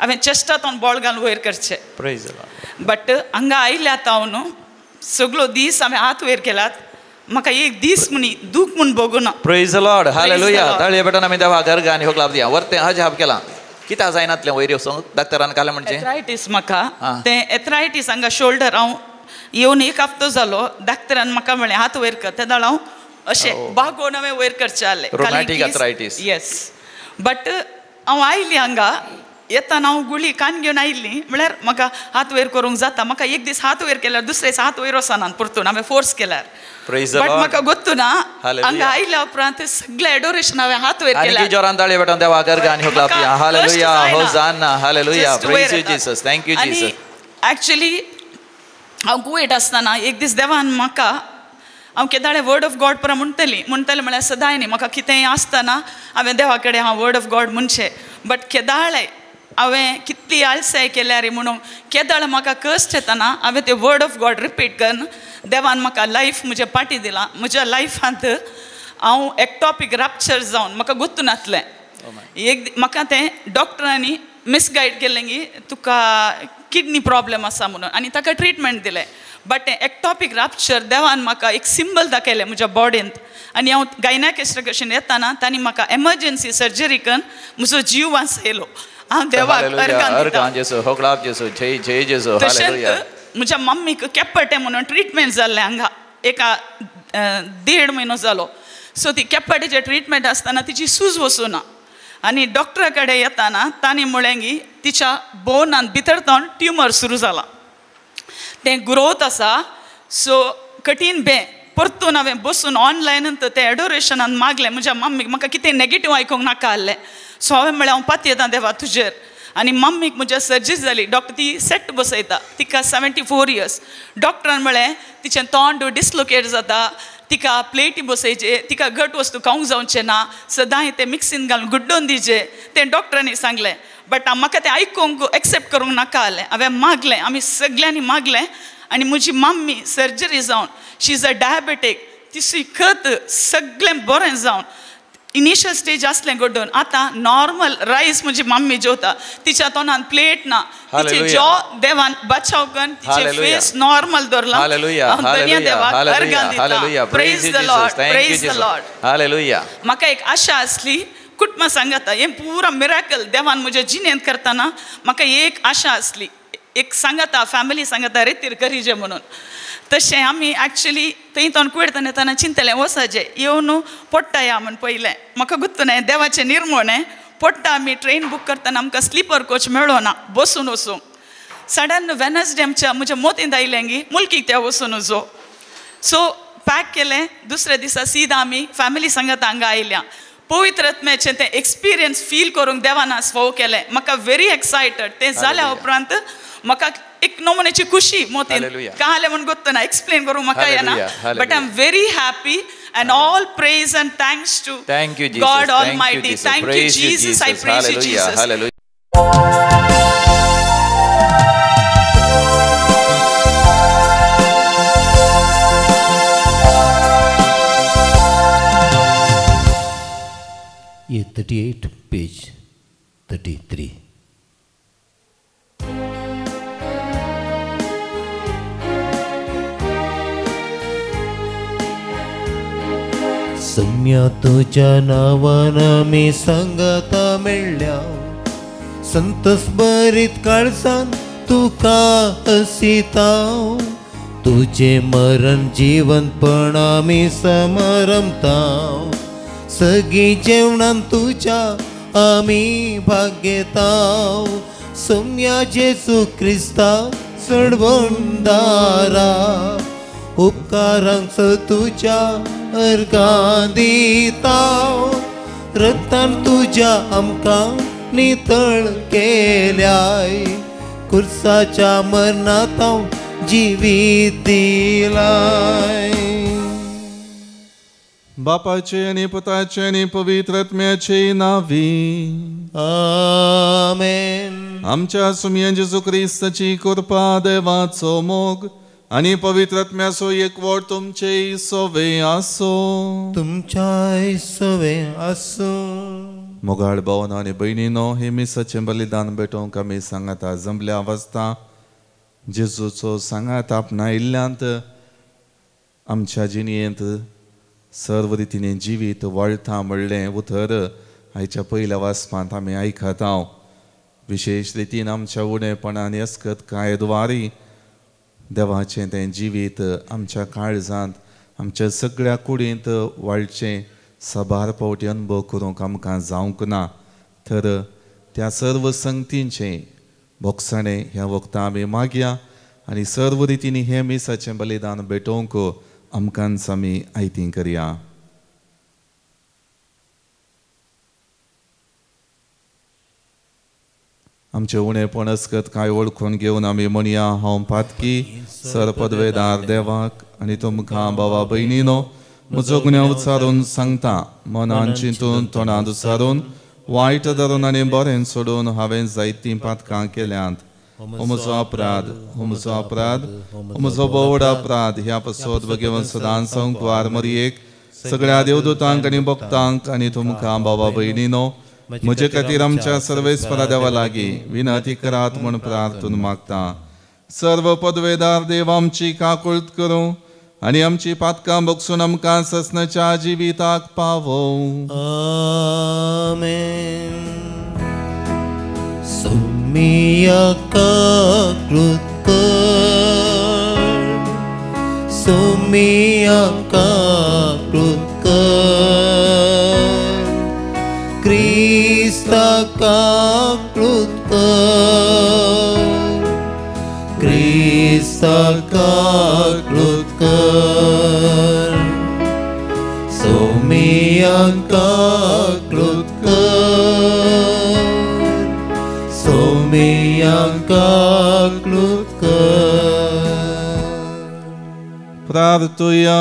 हांवें चेस्टा तावन बोळ घालून वयर करचें बट हांगा आयल्या तावन सगळो दीस हांवें हात वयर केलात म्हाका एक दीस म्हणी दूख म्हूण भोगूना. Praise the Lord. Hallelujah. ताळये बेटा आमी देवा गर्ग आनी होगलाप दिया वरतें अजाप केलां कित्याक जायनातलें वयर वचूंक डॉक्टरान कालें म्हणजे एथरायटीस म्हाका तें एथरायटीस हांगा शोल्डर हांव येवन एक हप्तो जालो डॉक्टरान म्हाका म्हणलें हात वयर कर तेन्ना हांव अशें बागोवन हांवें वयर करचें जालें. रोमॅटीक आर्थरायटीस. येस बट हांव आयली हांगा येताना हांव गुळी कान घेवन आयिल्ली म्हळ्यार म्हाका हात वयर करूंक जाता. म्हाका एक दीस हात वयर केल्यार दुसरे दीस हात वयर वचना परतून हांवें फोर्स केल्यार बट म्हाका गोत्तू ना हांगा आयल्या उपरांत सगळें एडोरेशन हांवें हात वयर केल्यार. जोरान ताळये बेटा देवा गर्ग आनी होगलाप दिया. Hallelujah. Hosanna. Hallelujah. Praise you Jesus. Thank you Jesus. Actually हांव कुवेट आसतना एक दीस देवान म्हाका हांव केदाळे वर्ड ऑफ गॉड परा म्हणटली म्हणटलें म्हळ्यार सदांय न्ही म्हाका कितेंय आसतना हांवें देवा कडेन हांव वर्ड ऑफ गॉड म्हणचें बट केदाळे हांवें कितली आळसाय केल्यार म्हणून केदाळ म्हाका कश्ट येतना हांवें तें वर्ड ऑफ गॉड रिपीट करून देवान म्हाका लायफ म्हजें पाटी दिलां. म्हज्या लायफांत हांव एक्टॉपीक रप्चर जावन म्हाका गोत्तू नासलें. एक म्हाका तें डॉक्टरांनी मिसगायड केलें की तुका किडनी प्रॉब्लम आसा म्हणून आनी ताका ट्रिटमेंट दिलें बट तें एक्टॉपीक रप्चर देवान म्हाका एक सिंबल दाखयलें म्हज्या बॉडींत आनी हांव गायनाकेस्टा कशेन येताना तांणी म्हाका एमर्जन्सी सर्जरी करून म्हजो जीव वांचयलो. हांव देवाक अर्गां दितां. तशेंच म्हज्या मम्मीक केपटे म्हणून ट्रिटमेंट जाल्लें हांगा एका 1.5 म्हयनो जालो. सो ती केपटेचें ट्रिटमेंट आसतना तिची सूज वचूना आनी डॉक्टरा कडेन येताना तांणी म्हळें की तिच्या बोनान भितर तावन ट्युमर सुरू जाला तें ग्रोथ आसा सो कठीण बें परतून हांवें बसून ऑनलायन तें एडोरेशनान मागलें म्हज्या मम्मीक म्हाका कितें नेगेटीव आयकूंक नाका आहलें. सो हांवें म्हळें हांव पातयेतां देवा तुजेर आनी मम्मीक म्हज्या सर्जरी जाली. डॉक्टर ती सेट बसयता तिका 74 इयर्स. डॉक्टरान म्हळें तिचें तोंड डिसलोकेट जाता तिका प्लेटी बसयचे तिका घट वस्तू खावंक जावचें ना सदांय तें मिक्सीन घालून गुड्डोवन दिवचें तें डॉक्टरांनी सांगलें बट म्हाका तें आयकूंक एक्सेप्ट करूंक नाका आहलें. हांवें मागलें आमी सगल्यांनी मागलें आनी म्हजी मम्मी सर्जरी जावन शी is a diabetic तिची खत सगळें बरें जावन इनिशियल स्टेज आसलें घडून आतां नॉर्मल रायस म्हजी मम्मी जेवता तिच्या तोंडान प्लेट ना तिचे जॉ देवान बचाव करून तिचे फेस नॉर्मल दवरलां. हांव देवाक अर्गां दितां. Praise the Lord. Praise the Lord. Hallelujah. म्हाका एक आशा आसली कुटुंबा सांगता हें पुरा मिराकल देवान म्हज्या जिणेंत करतना म्हाका एक आशा आसली एक सांगता फॅमिली सांगता रेतीर करीजे म्हणून. तशें आमी एक्चुली थंय तोंड कुवेटतना येतना चिंतलें वचचें येवन पोट्टा या म्हूण पयलें म्हाका गुत्त न्हय देवाचें निर्मोण पोट्टा आमी ट्रेन बूक करतना आमकां स्लिपर कोच मेळ्ळो ना बसून वचूंक. सडन वेनसडे आमच्या म्हज्या मोतींत आयलें की मुल्कीक त्या वचून वचो सो पॅक केलें. दुसऱ्या दिसा सीधा आमी फॅमिली सांगता हांगा आयल्या. पवित्र आत्म्याचें तें एक्सपिरियन्स फील करूंक देवान आज फावो केलें. म्हाका व्हेरी एक्सायटेड तें जाल्या उपरांत म्हाका एक नमुन्याची खुशी मोतीन काले म्हूण गोत्त ना एक्सप्लेन करूंक म्हाका येना but I am very happy and all praise and thanks to God almighty. Thank you Jesus. I praise you Jesus. Year 38, page 33. सम्या तुझ्या नावान मी सांगता मेळ्ळ्या संतोष बरीत काळजान तुका हसिताव तुझे मरण जिवंतपण आमी समारंभताव सगळी जेवणान तुझ्या आमी भाग्यताव सम्या जेजू क्रिस्ता सडवंदारा उपकारांक तुझ्या अर्गां दिताव रक्तान तुझ्या आमकां नितळ केल्याय कुर्साच्या मरणांत हांव जिवीत दिलाय. बापाचे आनी पुताचे आनी पवित्र आत्म्याचे नांवी आमेन. आमच्या सुमया जेजू क्रिस्ताची कृपा, देवाचो मोग आनी पवित्र आत्म्याचो एकवट तुमचे सवे आसो. तुमच्याय सवे आसूं. मोगाळ भावनो आनी भयणीनो, हे मिसाचें बलिदान भेटोवंक आमी सांगाता जमल्या अवस्था जेजूचो सांगात आपणायिल्ल्यांत आमच्या जिणेंत सर्व रितीने जिवीत वळटा म्हणलें उतर आयच्या पयल्या वाचपांत आमी आयकता. विशेश रितीन आमच्या उणेपणान अस्कत कायद्वारी देवाचें तें जिवीत आमच्या काळजांत आमच्या सगळ्या कुडींत वाळचें साबार पावटी अनुभव करूंक आमकां जावंक ना. तर त्या सर्व संगतींचें भोगसाणें ह्या वखदां आमी मागया आनी सर्व रितींनी हें मिसाचें बलिदान भेटोवंक आमकांच आमी आयती करया. आमचें उणेपण अस्कत कांय वळखून घेवन आमी म्हणया, हांव पातकी सर पदवेदार देवाक आनी तुमकां भावा भयणीनो म्हजो गुन्यांव उच्चारून सांगता. मनान चिंतून तोंडांत उच्चारून वायट धरून आनी बरें सोडून हांवें जायतीं पातकां केल्यांत. हो म्हजो अपराध, हो म्हजो अपराध, हो म्हजो भोवड अपराध. ह्या पसोत भगेवन सदांच संकवार मरयेक सगळ्या देवदूतांक आनी भक्तांक आनी तुमकां भावा भयणीनो म्हजे खातीर आमच्या सर्वेस्परा देवा लागीं विनंती करात म्हूण प्रार्थून मागता. सर्व पदवेदार देव आमची काकुळट करूं आनी आमची पातकां बगसून आमकां ससनाच्या जिविताक पावोवं. आमेन. सोमिया काकृत कर, सोमिया काकृत कर, क्रिस्ता काकृत कर, क्रिस्ता काकृत कर, सोमिया काकृत कर, सोमिया काकृत कर. प्रार्थुया.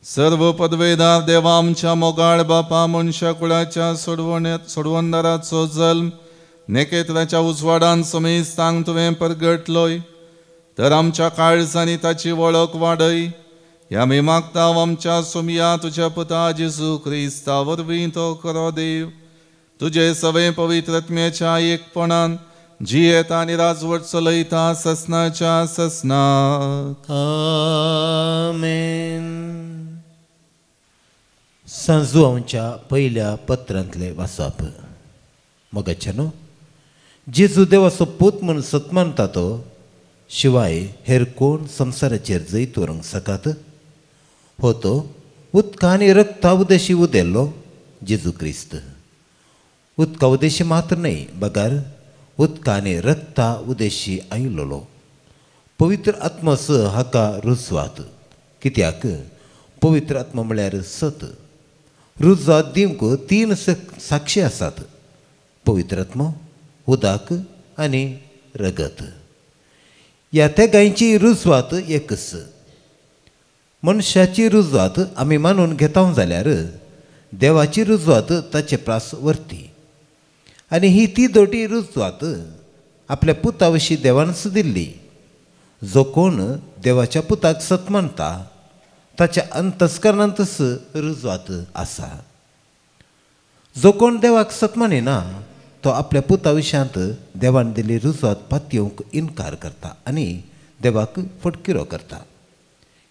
सर्व पदवेदार देवा आमच्या मोगाळ बापा, मनशा कुळाच्या सोडवणदाराचो जल्म नेकेत्राच्या उजवाडान समेस्तांक तुवें परगटलोय, तर आमच्या काळजांनी ताची वळख वाडय. ह्या आमी मागता आमच्या सोमया तुज्या पुता जेजू क्रिस्ता वरवीं तो खरो देव तुजे सवे पवित्र आत्म्याच्या एकपणान जियेता आनी राजवट चलयता ससनाच्या ससनाक. आमेन. सांजुआंच्या पयल्या पत्रांतलें वाचप. मोगाच्यानो, जेजू देवाचो पूत म्हूण सत मानता तो शिवाय हेर कोण संवसाराचेर जैत व्हरूंक सकात? हो तो उदका आनी रक्ता उदेशी उदेल्लो जेजू क्रिस्त. उदका उदेशी मात्र न्हय, बगर उदका आनी रक्ता उदेशी आयिल्लो. पवित्र आत्मस हाका रुजवात. कित्याक पवित्र आत्मा म्हळ्यार सत. रुजवात दिवंक तीन साक्षी आसात, पवित्र आत्मो, उदक आनी रगत. ह्या तेगांयची रुजवात एकच. मनशाची रुजवात आमी मानून घेता जाल्यार देवाची रुजवात ताचे प्रास वरती. आनी ही ती दोटी रुजवात आपल्या पुता विशीं देवानच दिल्ली. जो कोण देवाच्या पुताक सत मानता ताच्या अंतस्करणांतच रुजवात आसा. जो कोण देवाक सत मानिना तो आपल्या पुता विशयांत देवान दिल्ली रुजवात पातयेवंक इनकार करता आनी देवाक फटकिरो करता.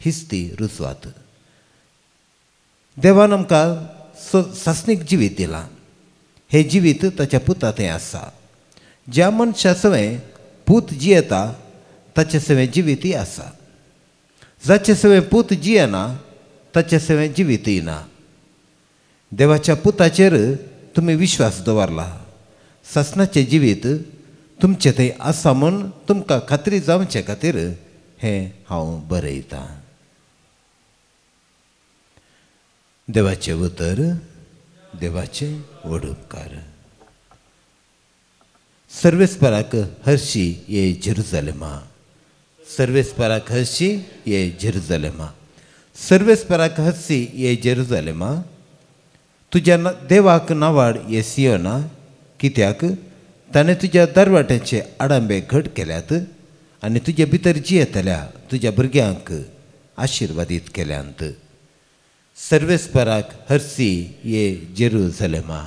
हीच ती रुजवात. देवान आमकां सासणीक जिवीत दिलां. हें जिवीत ताच्या पुता थंय आसा. ज्या मनशा सवें पूत जियेता ताचे सवें जिवीतय आसा. जाचे सवें पूत जियेना ताचे सवें जिवीतय ना. देवाच्या पुताचेर तुमी विश्वास दवरला, सासणाचें जिवीत तुमचें थंय आसा म्हूण तुमकां खात्री जावचे खातीर हें हांव बरयतां. देवाचें उतर, देवाचें व्हड उपकार. सर्वेस्पराक हरशी ये जेरुजालेमा, सर्वेस्पराक हरशी ये जेरुजालेमा. सर्वेस्पराक हस्सी ये जेरुजालेमा, तुज्या देवाक नावाड ये सियोना, कित्याक ताणें तुज्या दरवाट्याचे आडांबे घट केल्यात आनी तुज्या भितर जियेतल्या तुज्या भुरग्यांक आशिर्वादीत केल्यांत. सर्वेस्पराक हरसी ये जेरुजालेमा.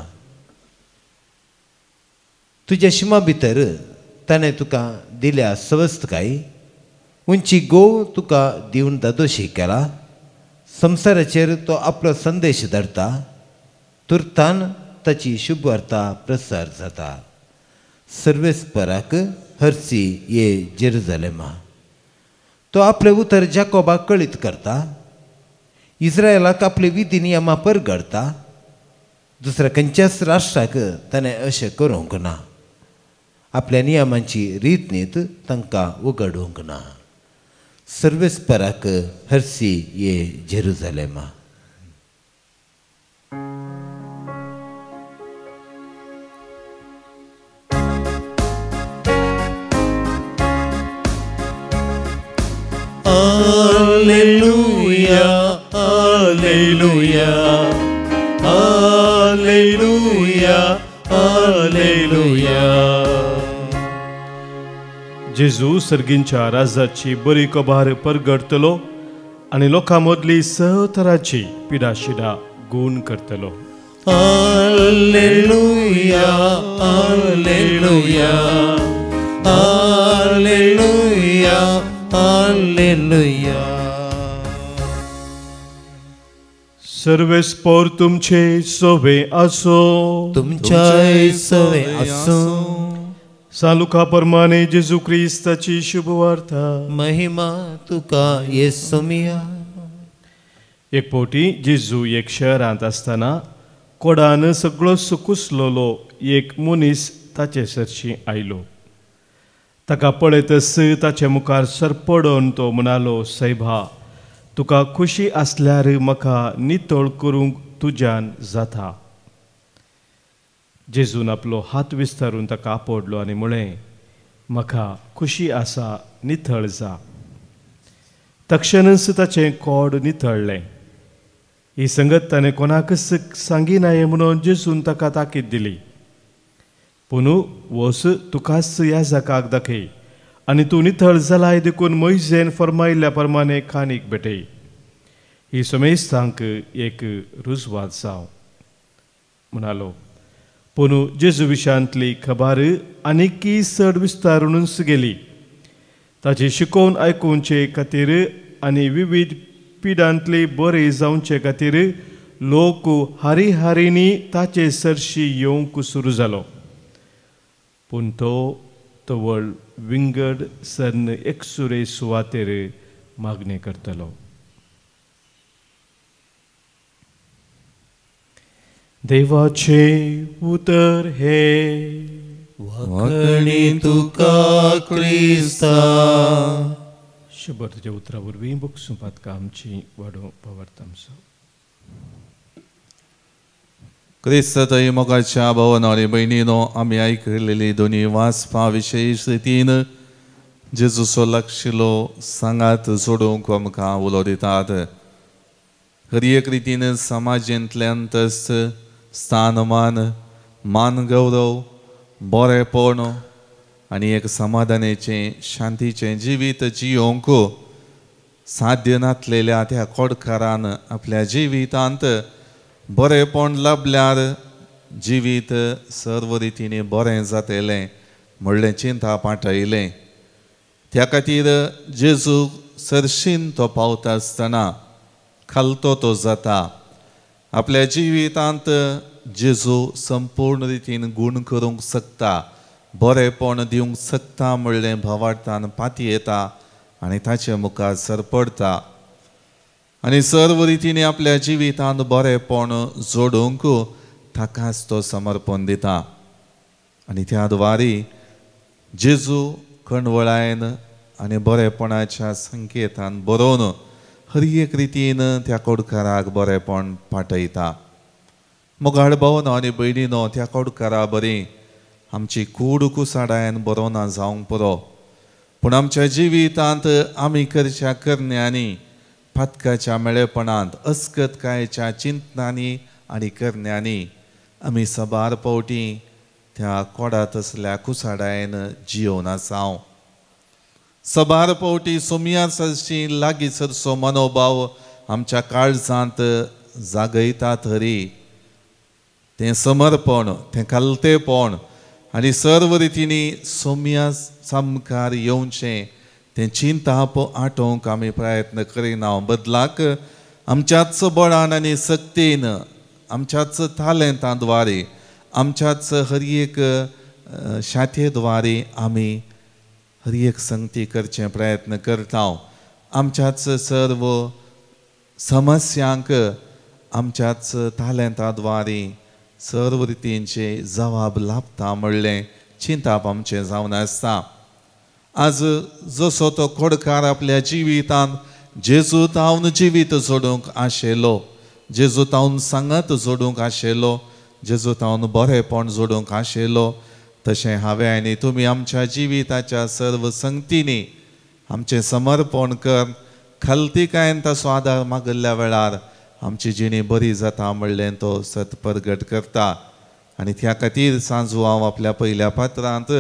तुज्या शिमा भितर ताणें तुका दिल्या सवस्तकाय, उंची गोव तुका दिवन दादोशी केला. संवसाराचेर तो आपलो संदेश धाडटा, तुर्तान ताची शुभवार्ता प्रसार जाता. सर्वेस्पराक हरसी ये जेरुजालेमा. तो आपलें उतर जाकोबाक कळीत करता, इस्रायलाक आपली विधी नियमां परगडता. दुसऱ्या खंयच्याच राष्ट्राक ताणें अशें करूंक ना, आपल्या नियमांची रीत नीत तांकां उगडूंक ना. सर्वेस्पराक हरसी ये जेरुजालेमा. Alleluia, Alleluia, Alleluia, Alleluia. जेजू सर्गींच्या राजाची बरी खबर परगडतलो आनी लोकां मदली सतराची पिडाशिडा गूण करतलो. Alleluia, Alleluia, Alleluia, Alleluia. सर्वेस्पोर तुमचे सोवे आसो, तुमच्याय सोवे आसो. सालुका प्रमाणे जेजू क्रिस्ताची शुभवार्ता. महिमा तुका येसुमिया. एक फावटी जेजू एक शहरांत आसतना कोडान सगळो सुकुसलेलो एक मनीस ताचे सरशी आयलो. ताका पळयतच ताचे मुखार सरपडून तो म्हणालो, सायबा, तुका खुशी आसल्यार म्हाका नितळ करूंक तुज्यान जाता. जेजून आपलो हात विस्तारून ताका आपडलो आनी म्हळें, म्हाका खुशी आसा, नितळ जा. तक्षणच ताचें कोड नितळ्ळें. ही संगत ताणें कोणाकच सांगिनाये म्हणून जेजून ताका ताकीद दिली. पूण वस तुकाच ह्या जाकाक दाखय आनी तूं नितळ जालाय देखून मोयजेन फर्मायल्ल्या प्रमाणे खाणीक भेटय. ही समेस्तांक एक रुजवात जावं म्हणालो. पूण जेजू विशांतली खबर आनीकय चड विस्तारुनूच गेली. ताची शिकोवन आयकुवचे खातीर आनी विविध पिडांतली बरी जावचे खातीर लोक हारी हारींनी ताचे सरशी येवंक सुरू जालो. पूण तो तवळ विंगड सन्न एकसुरे सुवातेर मागणें करतलो. देवाचें उतर हे वाखणी तुका क्रिस्ता. शबर तुज्या उतरा वरवीं बक्षुपातका आमची वाडोवंक पावत आमचो. क्रिस्त थंय मोगाच्या भावन आनी भयणीनो, आमी आयकलेली दोनी वाचपा विशेश रितीन जेजूचो लागशिलो सांगात जोडूंक आमकां उलो दितात. हर एक रितीन समाजांतल्यान तस स्थानमान, मान गौरव, बरेपण आनी एक समाधानाचें शांतीचें जिवीत जियोवंक साध्य नातलेल्या त्या कोडकारान आपल्या जिवितांत बरेपण लाबल्यार जिवीत सर्व रितीन बरें जातलें म्हणलें चिंता पाठयलें. त्या खातीर जेजू सरशीन तो पावता आसतना खालतो तो जाता. आपल्या जिवितांत जेजू संपूर्ण रितीन गूण करूंक शकता, बरेपण दिवंक शकता म्हणलें भावार्थान पातयेता आनी ताचे मुखार सरपडटा आनी सर्व रितीन आपल्या जिवितांत बरेपण जोडूंक ताकाच तो समर्पण दिता. आनी त्या द्वारी जेजू कणवळायन आनी बरेपणाच्या संकेतान बरोवन हर एक रितीन त्या कोडकाराक बरेपण पाठयता. मोगाळ भावनो आनी भयणीनो, त्या कोडकारा बरी आमची कूड कुसाडायन बरोवना जावंक पुरो, पूण आमच्या जिवितांत आमी करच्या करण्यांनी पातकाच्या मेळेपणांत अस्कतकायेच्या चिंतनांनी आनी करण्यांनी आमी साबार पावटी त्या कोडा तसल्या कुसाडायन जियोवन आसा. साबार पावटी सोमया सरशी लागीं सरसो मनोभाव आमच्या काळजांत जागयता तरी तें समर्पण, तें खालतेपण आनी सर्व रितींनी सोमया सामकार येवचें तें चिंताप आटोवंक आमी प्रयत्न करिना. बदलाक आमच्याच बळान आनी सक्तीन, आमच्याच तालेंतां द्वारे, आमच्याच हर एक शाते द्वारे आमी हर एक संगती करचें प्रयत्न करता. आमच्याच सर्व समस्यांक आमच्याच तालेंता द्वारे सर्व रितींचे जवाब लाभता म्हणलें चिंताप आमचें जावन आसता. आज जसो तो खोडकार आपल्या जिवितांत जेजू तावन जिवीत जोडूंक आशिल्लो, जेजू तावन सांगात जोडूंक आशिल्लो, जेजू तावन बरेपण जोडूंक आशिल्लो, तशें हांवें आनी तुमी आमच्या जिविताच्या सर्व संगतींनी आमचें समर्पण कर खालतीकायेन ताचो आदार मागिल्ल्या वेळार आमची जिणी बरी जाता म्हणलें तो सत परगट करता. आनी त्या खातीर सांजू हांव आपल्या पयल्या पात्रांत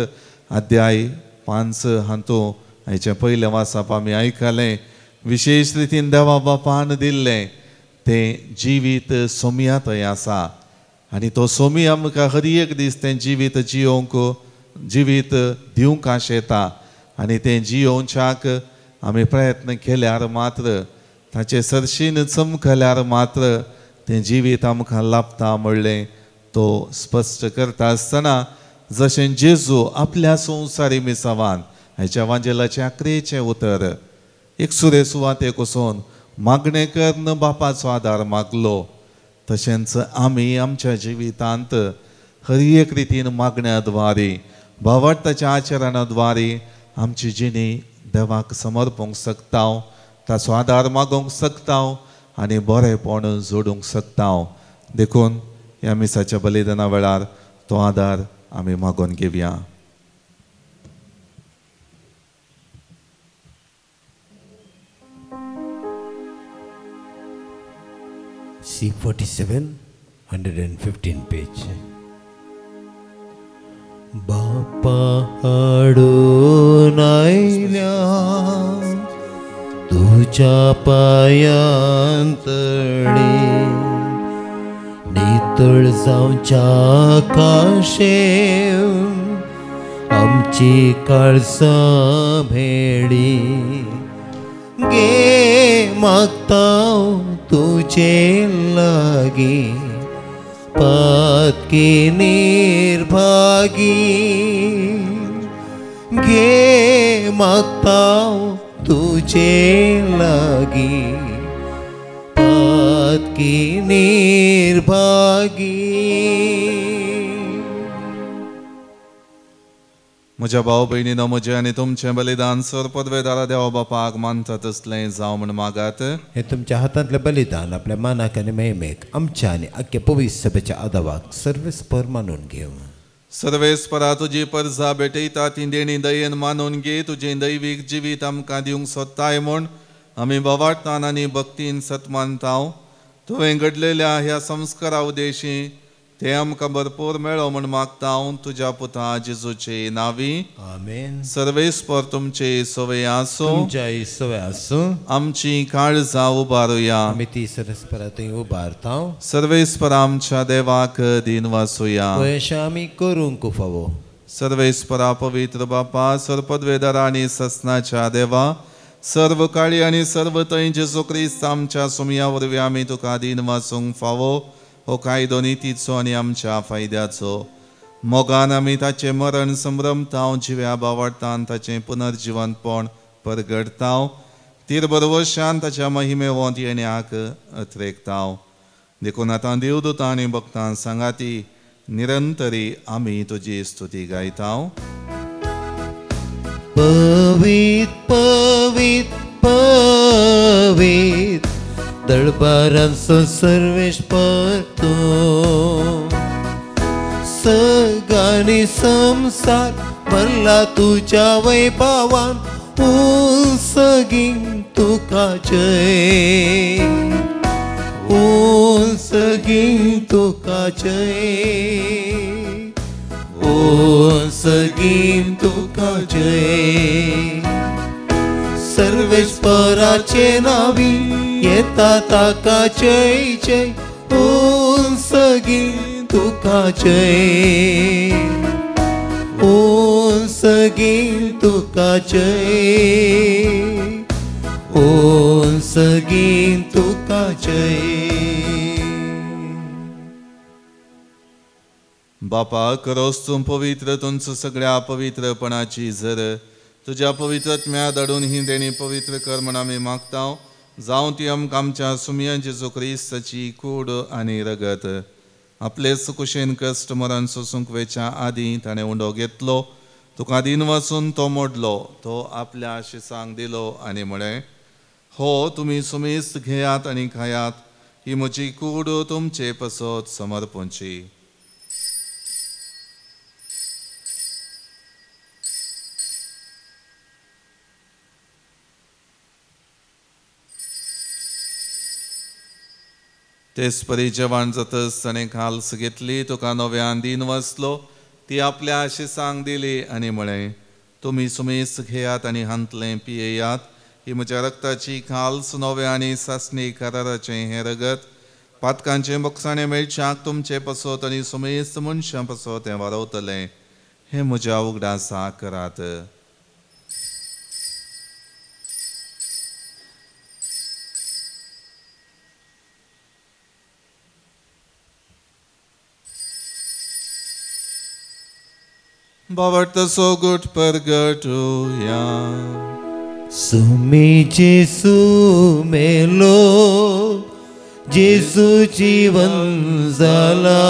अध्याय 5 हातूं हाचें पयलें वाचप आमी आयकलें. विशेश रितीन देवा बापान दिल्लें तें जिवीत सोमया थंय आसा आनी तो सोमी आमकां हर एक दीस तें जिवीत जियोवंक, जिवीत दिवंक आशेता आनी तें जियोवच्याक आमी प्रयत्न केल्यार मात्र, ताचे सरशीन चमकल्यार मात्र तें जिवीत आमकां लाभता म्हणलें तो स्पश्ट करता आसतना जशें जेजू आपल्या संवसारी मिसावान हाच्या वांजेलाचें आकरेचें उतर एक सुरे सुवातेक वचून मागणें करून बापाचो आदार मागलो, तशेंच आमी आमच्या जिवितांत हर एक रितीन मागण्या द्वारे, भावार्थाच्या आचरणा द्वारे आमची जिणी देवाक समर्पूंक शकता, ताचो आदार मागूंक शकता आनी बरेपण जोडूंक शकता. देखून ह्या मिसाच्या बलिदाना वेळार तो आदार आमी मागून घेवया. C 47, 115 page. बापा हाडून आयल्या तुज्या पायांतळी, नितळ जावच्या काशेव आमची काळसां भेळी, गे मागता तुझे लागी पातकी निर्भागी, गे मागता तुझे लागी पातकी निर्भागी. म्हज्या भाव भयणीनो, म्हजें आनी तुमचें बलिदान सर पदवेदारा देवा बापाक मानता तसलें जावं म्हूण मागात. हें तुमच्या हातांतलें बलिदान आपल्या मानाक आनी महिमेक आमच्या आनी आख्या पवित्र सभेच्या आदावाक सर्वेस्पर मानून घेवं. सर्वेस्परा तुजी परजा भेटयता ती देणी दयेन मानून घे. तुजें दैवीक जिवीत आमकां दिवंक सोदताय म्हूण आमी भावार्थान आनी भक्तीन सत मानता. तुवें घडलेल्या ह्या संस्कारा उदेशी ते आमकां भरपूर मेळो म्हूण मागता तुज्या पुता जेजूचे नांवी. आमेन. सर्वेस्पर तुमचे सवय आसूं, तुमच्याय सवय आसूं. आमची काळजां उबारुया, आमी ती सर्वेस्परा थंय उबारता. सर्वेस्पर आमच्या देवाक दीन वासुया, अशें आमी करूंक फावो. सर्वेस्परा पवित्र बापा, सर्पद्वेदारा आनी ससनाच्या देवा, सर्व काळी आनी सर्व थंय जेजू क्रिस्त आमच्या सोमया वरवीं आमी तुका दीन वासूंक फावो. हो कायदो नितीचो आनी आमच्या फायद्याचो. मोगान आमी ताचें मरण संभ्रमता, जिव्या बावडतान ताचें पुनर्जिवनपण परगडता, तीर बरवशान ताच्या महिमेवंत येण्याक अत्रेकता. देखून आतां देवदूतां आनी भक्तां सांगाती निरंतरी आमी तुजी स्तुती गायता. पवित पवित पवित दळबारांचो सर्वेस्पर तूं, सगानी संसार भरला तुज्या वैभवान, उसगीं तुका जय, उंचगीन तुका जय, उंचगीन तुका जय। सर्वेस्पराचे नावी येता ताका जय जय, उंचगीन तुका जय, उंचगीन तुका जय, उंचगीन तुका जय। बापा करोस तूं पवित्र तुमचो सगळ्या पवित्रपणाची जर तुज्या पवित्रत्म्या धाडून ही देणी पवित्र कर म्हण आमी मागता। जावं ती आमकां आमच्या सुमयान जेजू क्रिस्ताची कूड आनी रगत। आपलेच कुशेन कश्ट मरण सोसूंक वेच्या आदीं ताणें उंडो घेतलो, तुका दिन वाचून तो मोडलो, तो आपल्या शिसांक दिलो आनी म्हळें, हो तुमी सुमेस्त घेयात आनी खायात, ही म्हजी कूड तुमचे पसत समर्पणची। तेच परी जेवण जातच ताणें खाल्स घेतली, तुका नव्यान दिन वाचलो, ती आपल्या शिसांक दिली आनी म्हळें, तुमी सुमेस्त घेयात आनी हांतलें पियेयात, ही म्हज्या रक्ताची खाल्स नव्या आनी सासणी कराराचें हें रगत पातकांचें बक्षाणें मेळच्याक तुमचे पसत आनी सुमेस्त मनशां पसत हें वारवतलें। हें म्हज्या उगडासा करात। बाबट सोगुट परगटुया। सुमी जेसू मेलो, जेसू जीवन जाला,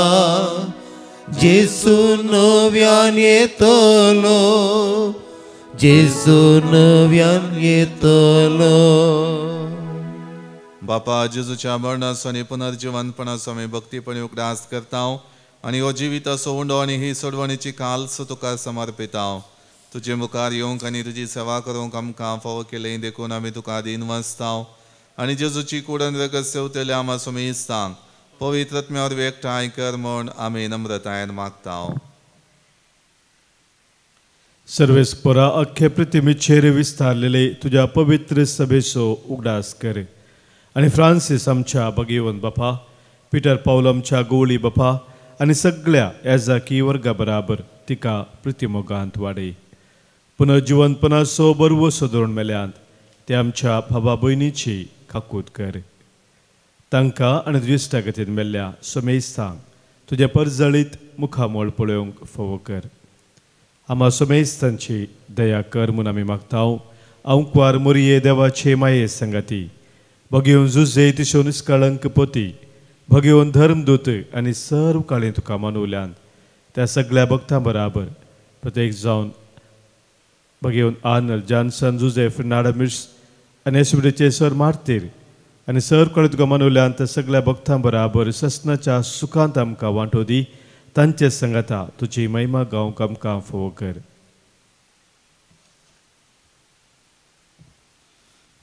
जेसू नव्यान येतलो, जेसू नव्यान येतलो। बापा जेजूच्या मरणाचो आनी पुनर्जिवनपणाचो आमी भक्तीपणी उगडास करता आनी हो जिविताचो उंडो आनी ही सोडवणीची काल्स तुका समर्पिता। तुजे मुखार येवंक आनी तुजी सेवा करूंक आमकां फावो केलें देखून आमी तुका दीन वाचता आनी जेजूची कूड आनी रगत सेवतल्या आमा सुमेस्तांक पवित्र आत्म्या वरवीं एकठांय कर म्हूण आमी नम्रतायेन मागता। सर्वेस्परा अख्खे प्रतिमेचेर विस्तारलेले तुज्या पवित्र सभेचो उगडास कर आनी फ्रांसीस आमच्या भगेवन बापा, पिटर पावल आमच्या गोवळी बापा आनी सगळ्या एजाकी वर्गा बराबर तिका प्रतिमोगांत वाडय। पुनर्जिवनपणाचो बरवसो धरून मेल्यांत ते आमच्या भावा भयणीची काकूत कर। तांकां आनी तुज्या इश्टागतीन मेल्ल्या सोमेस्तांक तुज्या परजळीत मुखामळ पळोवंक फावो कर। आमा सोमेस्तांची दया कर म्हूण आमी मागता। आंकवार मोरये देवाचे माये संगाती भगेवन जुजे तिशो निष्कळंक पोती भगेवन धर्मदूत आनी सर्व काळी तुका मानवल्यान त्या सगळ्या भक्तां बराबर प्रत्येक जावन भगेवन आर्नल जॉन्सन जुजे फर्नांडो मिर्स आनी येसुचे सर मार्तीर आनी सर्व काळी तुका मानवल्यान त्या सगळ्या भक्तां बराबर ससनाच्या सुखांत आमकां वांटो दी। तांचे संगाता तुजी महिमा गावंक आमकां फावो कर।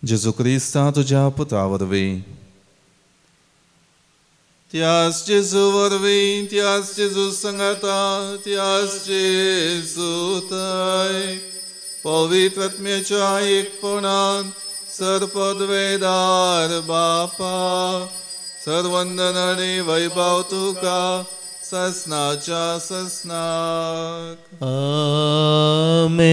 जेजू क्रिस्ता तुज्या पुता वरवीं, त्यास जेजू वरवीं, त्यास जेजू संगाता, त्यास जेजू थंय पवित्र आत्म्याच्या एकपणान सर्पद्वेदार बापा सर्वंदन आनी वैभव तुका ससनाच्या ससनाक। आमेन।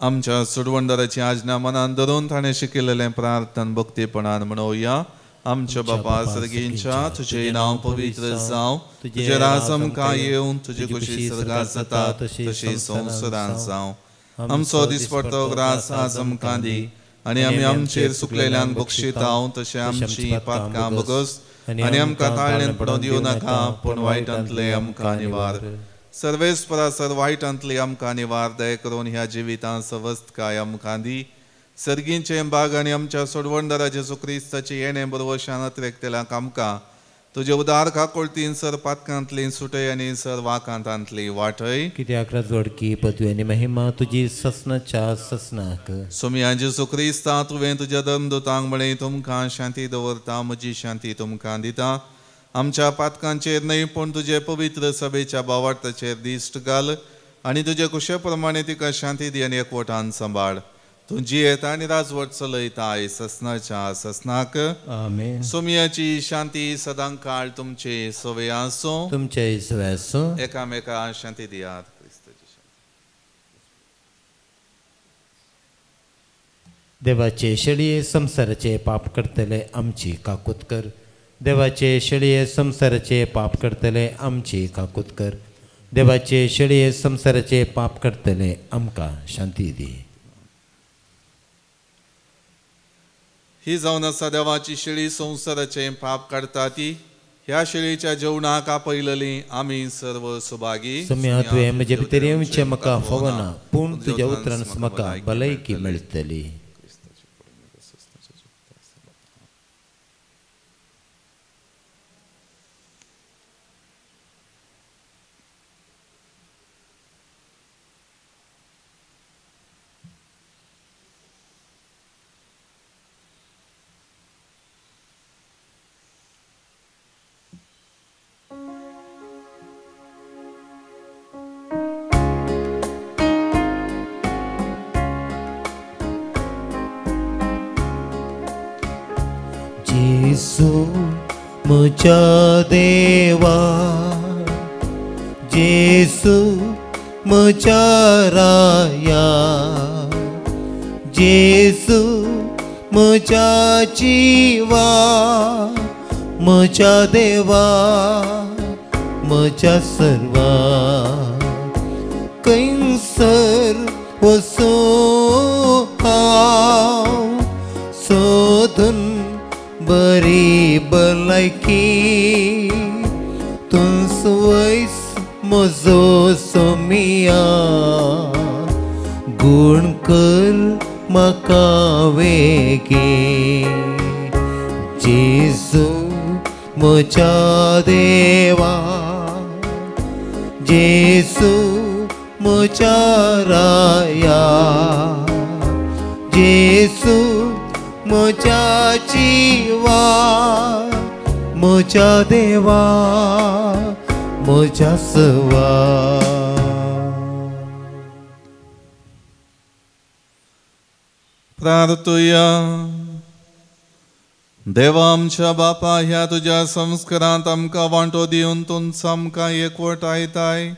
आमच्या सोडवणदाराची आज्ञा मनान धरून ताणें शिकयलेलें प्रार्थन भक्तीपणान म्हणोवया। आमच्या बापा सर्गींच्या तुजें नांव पवित्र जावं, तुजें राज आमकां येवन, तुजी खुशी स्वर्गांत जाता तशी संवसारांत जावं। आमचो दिसपडतो ग्रास आज आमकां दी आनी आमी आमचेर सुकलेल्यान बक्षिताव तशें आमची पातकां बगस आनी आमकां ताळण्यान पडोवंक दिवं नाका, पूण वायटांतलें आमकां निवार। सर्वेस्परा सर वायटांतली आमकां निवार दया करून ह्या जिवितांत सवस्तकाय आमकां दी। सर्गींचे बाग आनी आमच्या सोडवणदारा जेजू क्रिस्ताची येणें बरवशान अतिरेकतेल्या आमकां तुजे उदार काकोळतीन सर पातकांतली सुटय आनी सर वाकांतांतली वाटय. कित्याक राजवडकी पदवी आनी महिमा तुजी ससनाच्या ससनाक. सोमया जेजू क्रिस्ता, तुवें तुज्या धर्मदूतांक म्हळें, तुमकां शांती दवरता, म्हजी शांती तुमकां दिता. आमच्या पातकांचेर न्हय पूण तुजे पवित्र सभेच्या भावार्थाचेर दिश्ट घाल आनी तुजे कुशे प्रमाणे तिका शांती दी आनी एकवटान सांबाळ. तूं जियेता आनी राजवट चलयताय ससनाच्या ससनाक. आमेन. सोमयाची शांती सदां काळ तुमचे सवे आसूं. तुमचे सवे आसूं. एकामेका शांती दियात. क्रिस्ताची शांती. देवाचे शेळये संवसाराचे पाप करतले आमची काकूत कर. देवाचे शेळये संवसाराचे पाप करतले आमची काकूत कर. देवाचे शेळये संवसाराचे पाप करतले आमकां शांती दी. ही जावन आसा देवाची शेळी, संवसाराचे पाप काडटा ती. ह्या शेळीच्या जेवणाक आपयलली आमी सर्व सुभागी. सोम्या, तुवें म्हजे भितर येवचें म्हाका फावना, पूण तुज्या उतरान म्हाका भलायकी मेळटली. जेजू म्हज्या देवा, जेजू म्हज्या राया, जेजू म्हज्या जिवा, म्हज्या देवा, म्हज्या सर्वा. खंयसर वचूं हांव सोदून बरी भलायकी, तूंच वयस म्हजो सोमिया, गूण कर म्हाका वेगीं. जेजू म्हज्या देवा, जेजू म्हज्या राया, जेजू म्हज्या जिवा, म्हज्या देवा, म्हज्या सवा. प्रार्थुया. देवा आमच्या बापा, ह्या तुज्या संस्कारांत आमकां वांटो दिवन तूं आमकां एकवटायताय,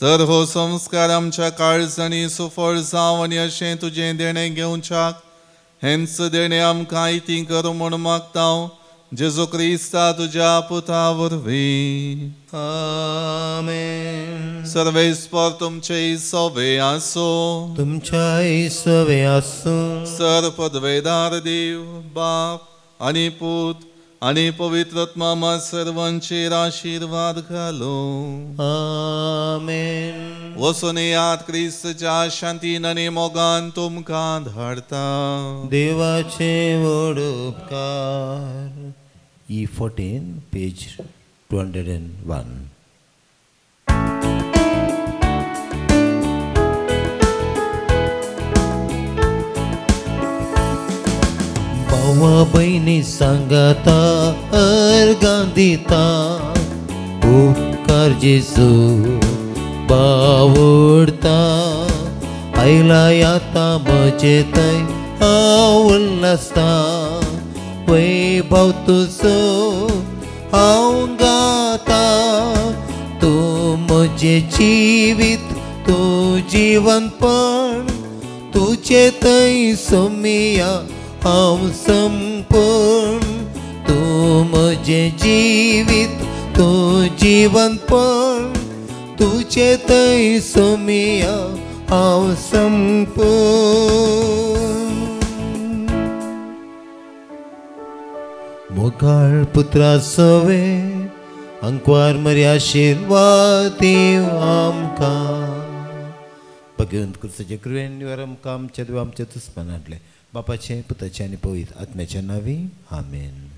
तर हो संस्कार आमच्या काळजांनी सुफळ जावं आनी अशें तुजें देणें घेवच्याक हेंच देणें आमकां आयती कर म्हूण मागता जेजू क्रिस्ता तुज्या पुता वरवीं. आमेन. सर्वेस्पर तुमचे सवे आसूं. तुमच्याय सवे आसूं. सर पदवेदार देव बाप आनी पूत आनी पवित्र आत्मा सर्वांचेर आशिर्वाद घालो. आमेन. वचून येयात, क्रिस्तच्या शांतीन आनी मोगान तुमकां धाडता. देवाचे व्हड उपकार. E14, page 201. भावा भयणी सांगाता अर्गां दिता, उपकार जेजू बावडता. आयला आता म्हजे थंय हांव उल्हासता, वैभव तुजो हांव गाता. तूं म्हजें जिवीत, तूं जिवनपण, तुजे थंय सोमिया हांव संपूर्ण. तूं म्हजें जिवीत, तूं जिवनपण, तुजे थंय सोमिया हांव संपूर्ण. मोगाळ पुत्रा सवे अंकवार मरी आशिर्वाद दीव आमकां. भगवंत क्रिस्ताचे कृपेन निवार आमकां आमच्या देवा आमच्या दुस्मान हाडलें. बापाचें, पुताचें आनी पवित्र आत्म्याच्या नांवी आमेन.